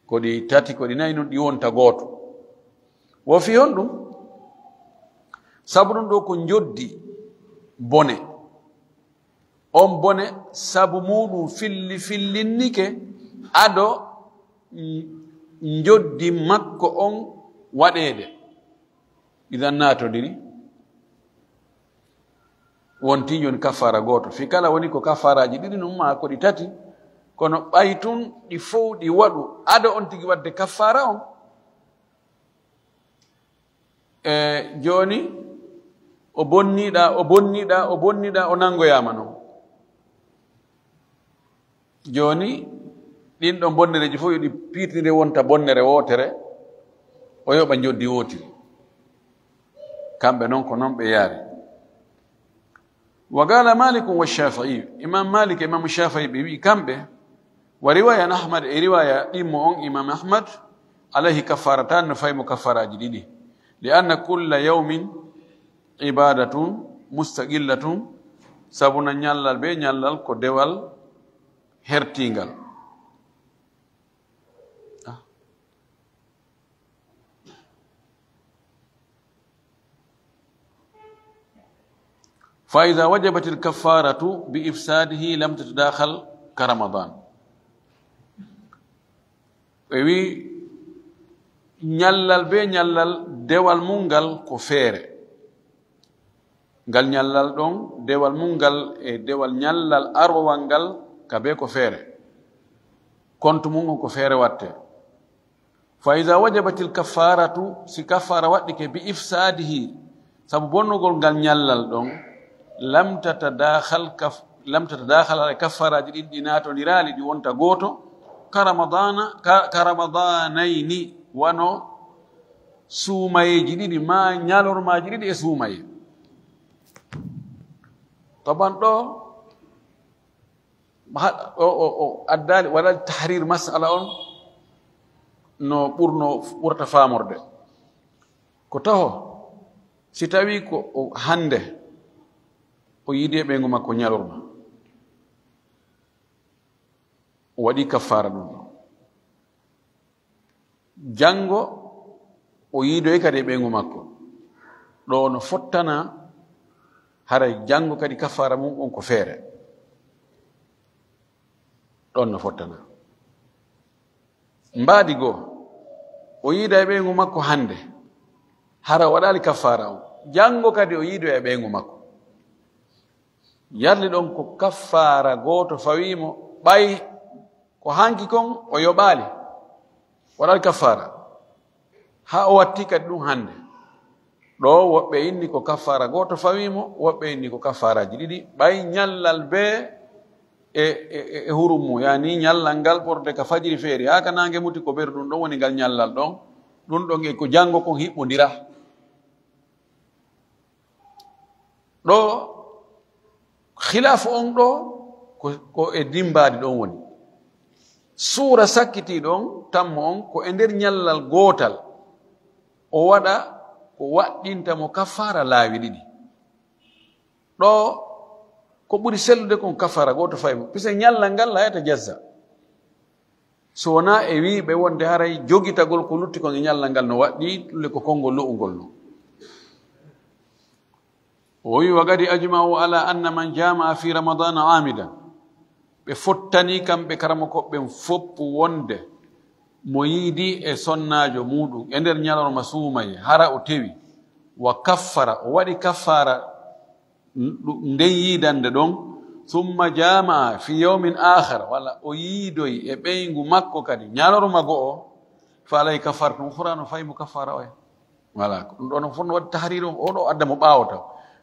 Ko ɗi tati, ko ɗi nayi, non ɗi wonta gooto. Wo fii honɗum? Sabu ɗum ɗo ko njoddi bone. On bone sabu muɗum filli fillinnike ado n-, njoddi makko on waɗeede. Idan naatodiri. Wonti jooni kaffaara gooto. Fii kala woni ko kaffaaraaji ɗiɗi, non maa ko ɗi tati. Kono ɓay tun ɗi fow ɗi waɗu ado on tigi waɗde kaffaara on. E jooni o bonniɗa, o bonniɗa, o bonniɗa, o nangoyaama non. Jooni ɗin ɗon bonnereeji fow yo ɗi piirtire wonta bonnere wootere, o yoɓa njoddi wootiri. Kamɓe non ko non ɓe yaari. Wa qala Malikun wa Shafi'i, Imam Malik e Imam Shafi'i ɓe wi'i kamɓe, wa riwaya an Ahmad e riwaya ɗimmo on Imam Ahmad, alayhi kaffaratan, no fay mo kaffaraaji ɗiɗi. Li anna kulla yawmin ibadatun mustaqillatun, sabu na ñallal be ñallal ko dewal hertingal. Ah. Fa iza wajabatil kaffaratu bi ifsadihi lam tatadakhal ka Ramadan. Ɓe wi ñallal be ñallal dewal mum ngal ko feere. Ngal ñallal ɗon, dewal mum ngal e dewal ñallal arwowal ngal ka be ko feere. Kontu mum on ko feere watte. Fa iza wajabatil kaffaratu, si kaffaara waɗɗike bi ifsadihi, sabu bonnugol ngal ñallal ɗon, lam tatadakhal kaf-, lam tatadakhal, alay kaffaaraaji ɗin ɗi naatondiraali, ɗi wonta gooto, ka Ramadana, ka, ka Ramadanayni, wano suumayeeji ɗiɗi, maa ñalormaaji ɗiɗi e suumaye. Taban ɗo, ha-, o, o, o addaali, waɗaali tahrir masala on no ɓurno, ɓurata faamorde. Ko taho, si tawi ko o hannde, o yiidi e ɓeyngu makko ñalorma, o waɗi kaffaara ɗum ɗo. Janngo o yiidoy kadi e ɓeyngu makko. Ɗo no fottana, haray janngo kadi kaffaara mum on ko feere. Ɗon no fottana. Mbaadi goo, o yiida e ɓeyngu makko hannde, hara o waɗaali kaffaara on. Janngo kadi o yiidoy e ɓeyngu makko. Yarli ɗon ko kaffaara gooto fawii mo, ɓay ko hanki kon o yoɓaali, waɗaali kaffaara. Haa o watti kadi ɗum hannde. Ɗo woɓɓe inni ko kaffaara gooto fawii mo, woɓɓe inni ko kaffaaraaji ɗiɗi, ɓay ñallal bee e, e, e, e hurum mum, yaani ñallal ngal ɓorde ka fajiri feeri haa ka naange muti, ko ɓeru ɗum ɗon woni ngal ñallal ɗon, ɗum ɗon e ko janngo kon hiɓɓondira. Ɗo khilaafu on ɗo ko, ko e ndin mbaadi ɗon woni. Suura sakkitii ɗon, tammo on, ko e nder ñallal gootal o waɗa ko waɗɗinta mo kaffaara laawi ɗiɗi. Ɗo ko ɓuri sellude kon kaffaara gooto fawii mo. Puisque ñallal ngal la yatajazza. So wonaa e wiiɓe wonde haray jogitagol ko lutti kon e ñallal ngal no waɗɗii, ɗum le ko konngol lo'ungol non. O wi, wa qad ajma'u ala anna man jama'a fi Ramadana amidan. Ɓe fottani kamɓe karamokooɓe ɓen fof wonde mo yiidi e sonnaajo muuɗum e nder ñalorma suumaye, hara o tewi, wa kaffara, o waɗi kaffaara ɗu-, nden yiidande ɗon, summa jama'a fi yawmin akhar, walla o yiidoy e ɓeyngu makko kadi ñalorma go'o, fa alayhi kaffaratun ukhra, no fawii mo kaffaara oya. Voilà, ko ɗum ɗo noon fof no waɗi tahrir on, oɗo adda mo ɓaawo taw.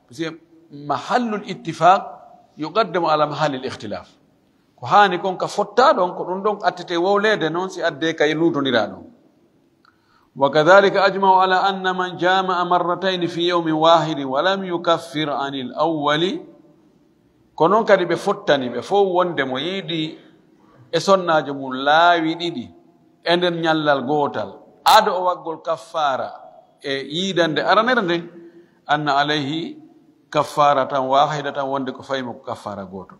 Parce que mahallul ittifaq yuqaddamu ala mahallil ikhtilaf. Ko haani kon ka fotta ɗon, ko ɗum ɗon attete wowleede noon si adde kay luutondira ɗon. Wa kadhalika ajma'u ala anna man jama'a marratayni fi yawmin wahidin wa lam yukaffir anil awwali. Ko noon kadi ɓe fottani ɓe fof wonde mo yiidi e sonnaajo mum laawi ɗiɗi e nder ñallal gootal, ado o waggol kaffaara e yiidande aranere nden, anna alayhi kaffaaratan waahidatan, wonde ko fayi mo ko kaffaara gooto.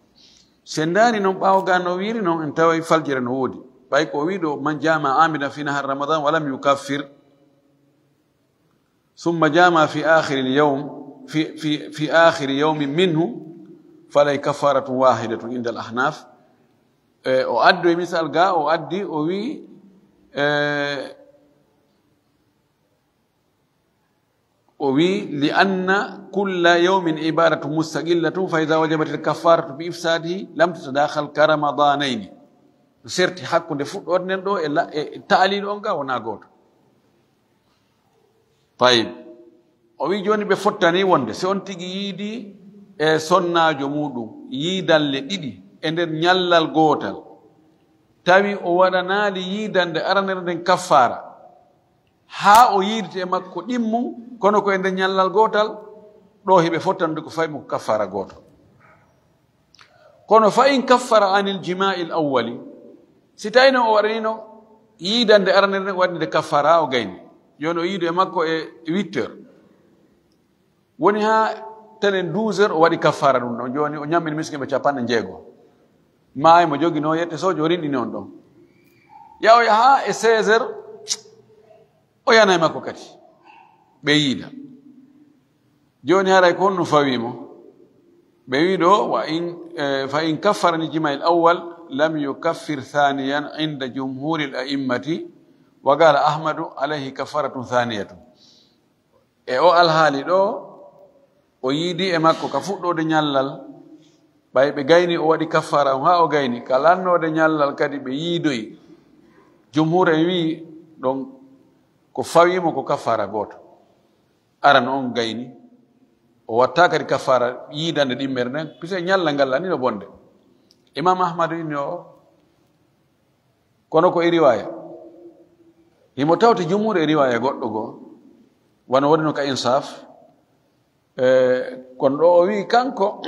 Si en ndaari noon ɓaawo ga no wiiri noon, en taway faljere no woodi. Ɓay ko o wii ɗo, "Man jama amidan fi nahar Ramadan wa lam yukaffir, summa jama fi akhiri al-yawm, fi, fi, fi akhiri yawmin minhu, falay kaffaratun wahidatun inda al-ahnaf." E, o addi e misal ga, o addi, o wii, e, o wii, "Li anna kulla yawmin ibadatun mustaqillatun, fa idha wajabat al-kaffaratu bi ifsadihi, lam tatadakhal ka Ramadanayni." Serti hakkunde fuɗɗoode nden ɗo e la-, e, e taaliiɗo on ga wonaa gooto. Tayib. O wii jooni ɓe fottani wonde si on tigi yiidi e sonnaajo muuɗum yiidalle ɗiɗi e nder ñallal gootal, tawi o waɗanaali yiidande aranere nden kaffaara, haa o yiiditi e makko ɗimmum, kono ko e nder ñallal gootal, ɗo hiɓe fottandude ko fayi mo ko kaffaara gooto. Kono fa in kaffara anil jima'il awwali, si tawi noon o waɗanino yiidande aranere nden, o waɗi nde kaffaara, o gayni. Jooni o yiido e makko e huit heures. Woni haa tenen douze heures, o waɗi kaffaara ɗum ɗon. Jooni o ñammini miskinɓe capanɗe jeego. Maayi mo joginoo yette soojo, o rinɗini on ɗon. Yaha o yaha e seize heures, o yana e makko kadi. Ɓe yiida. Jooni haray ko honno fawii mo? Ɓe wii ɗo, wa in, eh, fa in kaffara anil jima'il awwal, lam yukaffir thaniyan inda jumhuril a'immati, wa qala Ahmadu alayhi kaffaratun thaniyatun. E o alhaali ɗo, o yiidi e makko ka fuɗɗoode ñallal, ɓay ɓe gayni o waɗi kaffaara on haa o gayni, ka lannoode ñallal kadi ɓe yiidoyi. Jumhur en wii ɗon ko fawii mo ko kaffaara gooto. Aran on gayni, o watta kadi kaffaara yiidande ɗimmere nden, puisque ñallal ngal lanni no bonde. Imam Ahmad inni o, kono ko e riwaaya. Himo tawti jumhur e riwaaya goɗɗo goo, wano wonino ka Insaf. Eh, kono ɗo o wii kanko,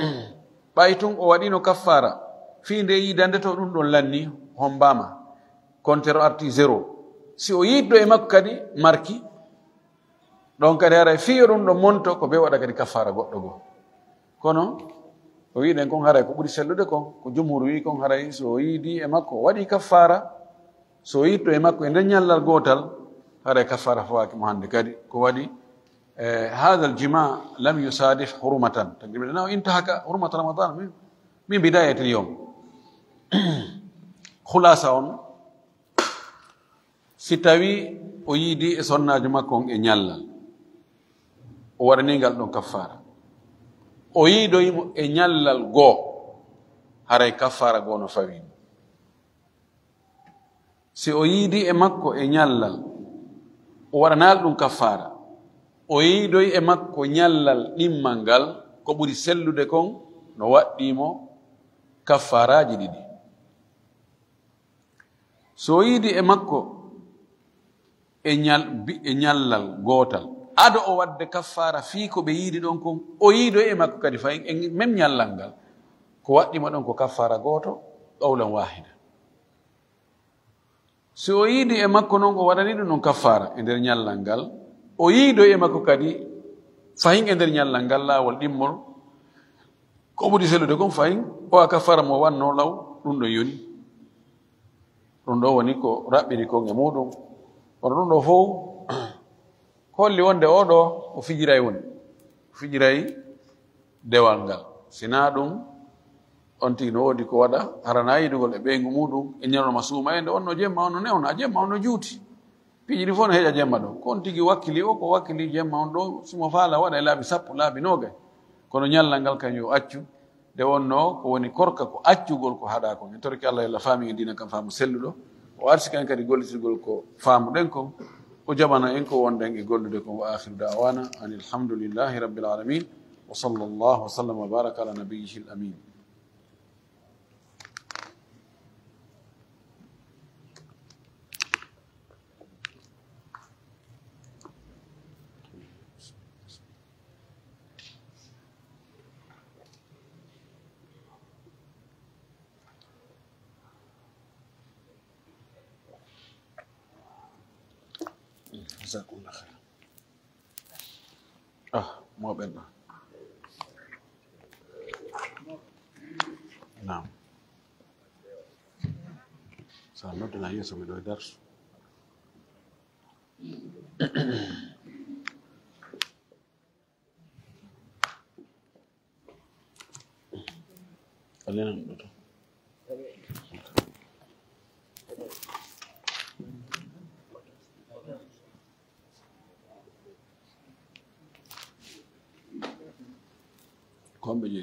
ɓay tun o waɗino kaffaara, fii nde yiidande to ɗum ɗon lanni, hombaama, kontere o arti zéro. Si o yiiddo e makko kadi, marki, ɗon kadi haray fii yo ɗum ɗon monto, ko ɓe waɗa kadi kaffaara goɗɗo goo. Kono, o wiɗen kon haray ko ɓuri sellude kon, ko jumhur wii kon haray so o yiidi e makko, o waɗi kaffaara, so o yiiddo e makko e nder ñallal gootal, haray kaffaara fawaaki mo hannde kadi. Ko waɗi, eh, hadha al-jima' lam yusadif hurmatan. Taqriban, na o intahaka hurmata Ramadan min, min bidayati al-yawm. Khulasa on, si tawi o yiidi e sonnaajo makko on e ñallal, o waɗani ngal ɗon kaffaara. O yiidoyi mo e ñallal goo, haray kaffaara goo no fawii mo. Si o yiidi e makko e ñallal, o waɗanaali ɗum kaffaara. O yiidoyi e makko ñallal ɗimmal ngal, ko ɓuri sellude kon no waɗɗii mo kaffaaraaji ɗiɗi. So o yiidi e makko e ñal-, bi-, e ñallal gootal, ado o waɗde kaffaara fii ko ɓe yiidi ɗon kon, o yiidoyi e makko kadi fayin e même ñallal ngal, ko waɗɗii mo ɗon ko kaffaara gooto, qawlan waahida. Si o yiidi e makko non, o waɗani ɗum ɗon kaffaara e nder ñallal ngal, o yiidoyi e makko kadi fahin e nder ñallal ngal laawol ɗimmol, ko ɓuri sellude kon fahin o a kaffaara mo wanno law, ɗum ɗon yoni. Ɗum ɗo woni ko raɓɓiri kon e muuɗum. Kono ɗum ɗo fow ko holli wonde oo ɗoo o fijiray woni. O fijiray dewal ngal. Sinaa ɗum, on tigi no woodi ko waɗa, hara na yiidugol e ɓeyngu muuɗum, e ñalorma suumayee, nde wonno jemma on no newna, jemma on no juuti. Piiji ɗi fof no heƴa jemma ɗo. Ko on tigi wakkili o, ko wakkili jemma on ɗo, si mo faala waɗa e laabi sappo, laabi noogay. Kono ñallal ngal kan yo accu, nde wonno ko woni korka ko accugol ko haɗaa kon. En torike Allah yo Allah faamin en diina kan faamu selluɗo. O arsiki en kadi gollitirgol ko faamuɗen kon. O jaɓana en ko wonɗen e gollude kon. Wa akhiru da'wana anil hamdulillahi rabbil alamin. Wa sallallahu wa sallam wa baraka ala nabiyyihil amin. Jazakumullah khairan. Ah, mo ɓen ɗo. Naam. Sa noddana yeeso mi ɗo e darsu. Alen ɗo to. Kombe je.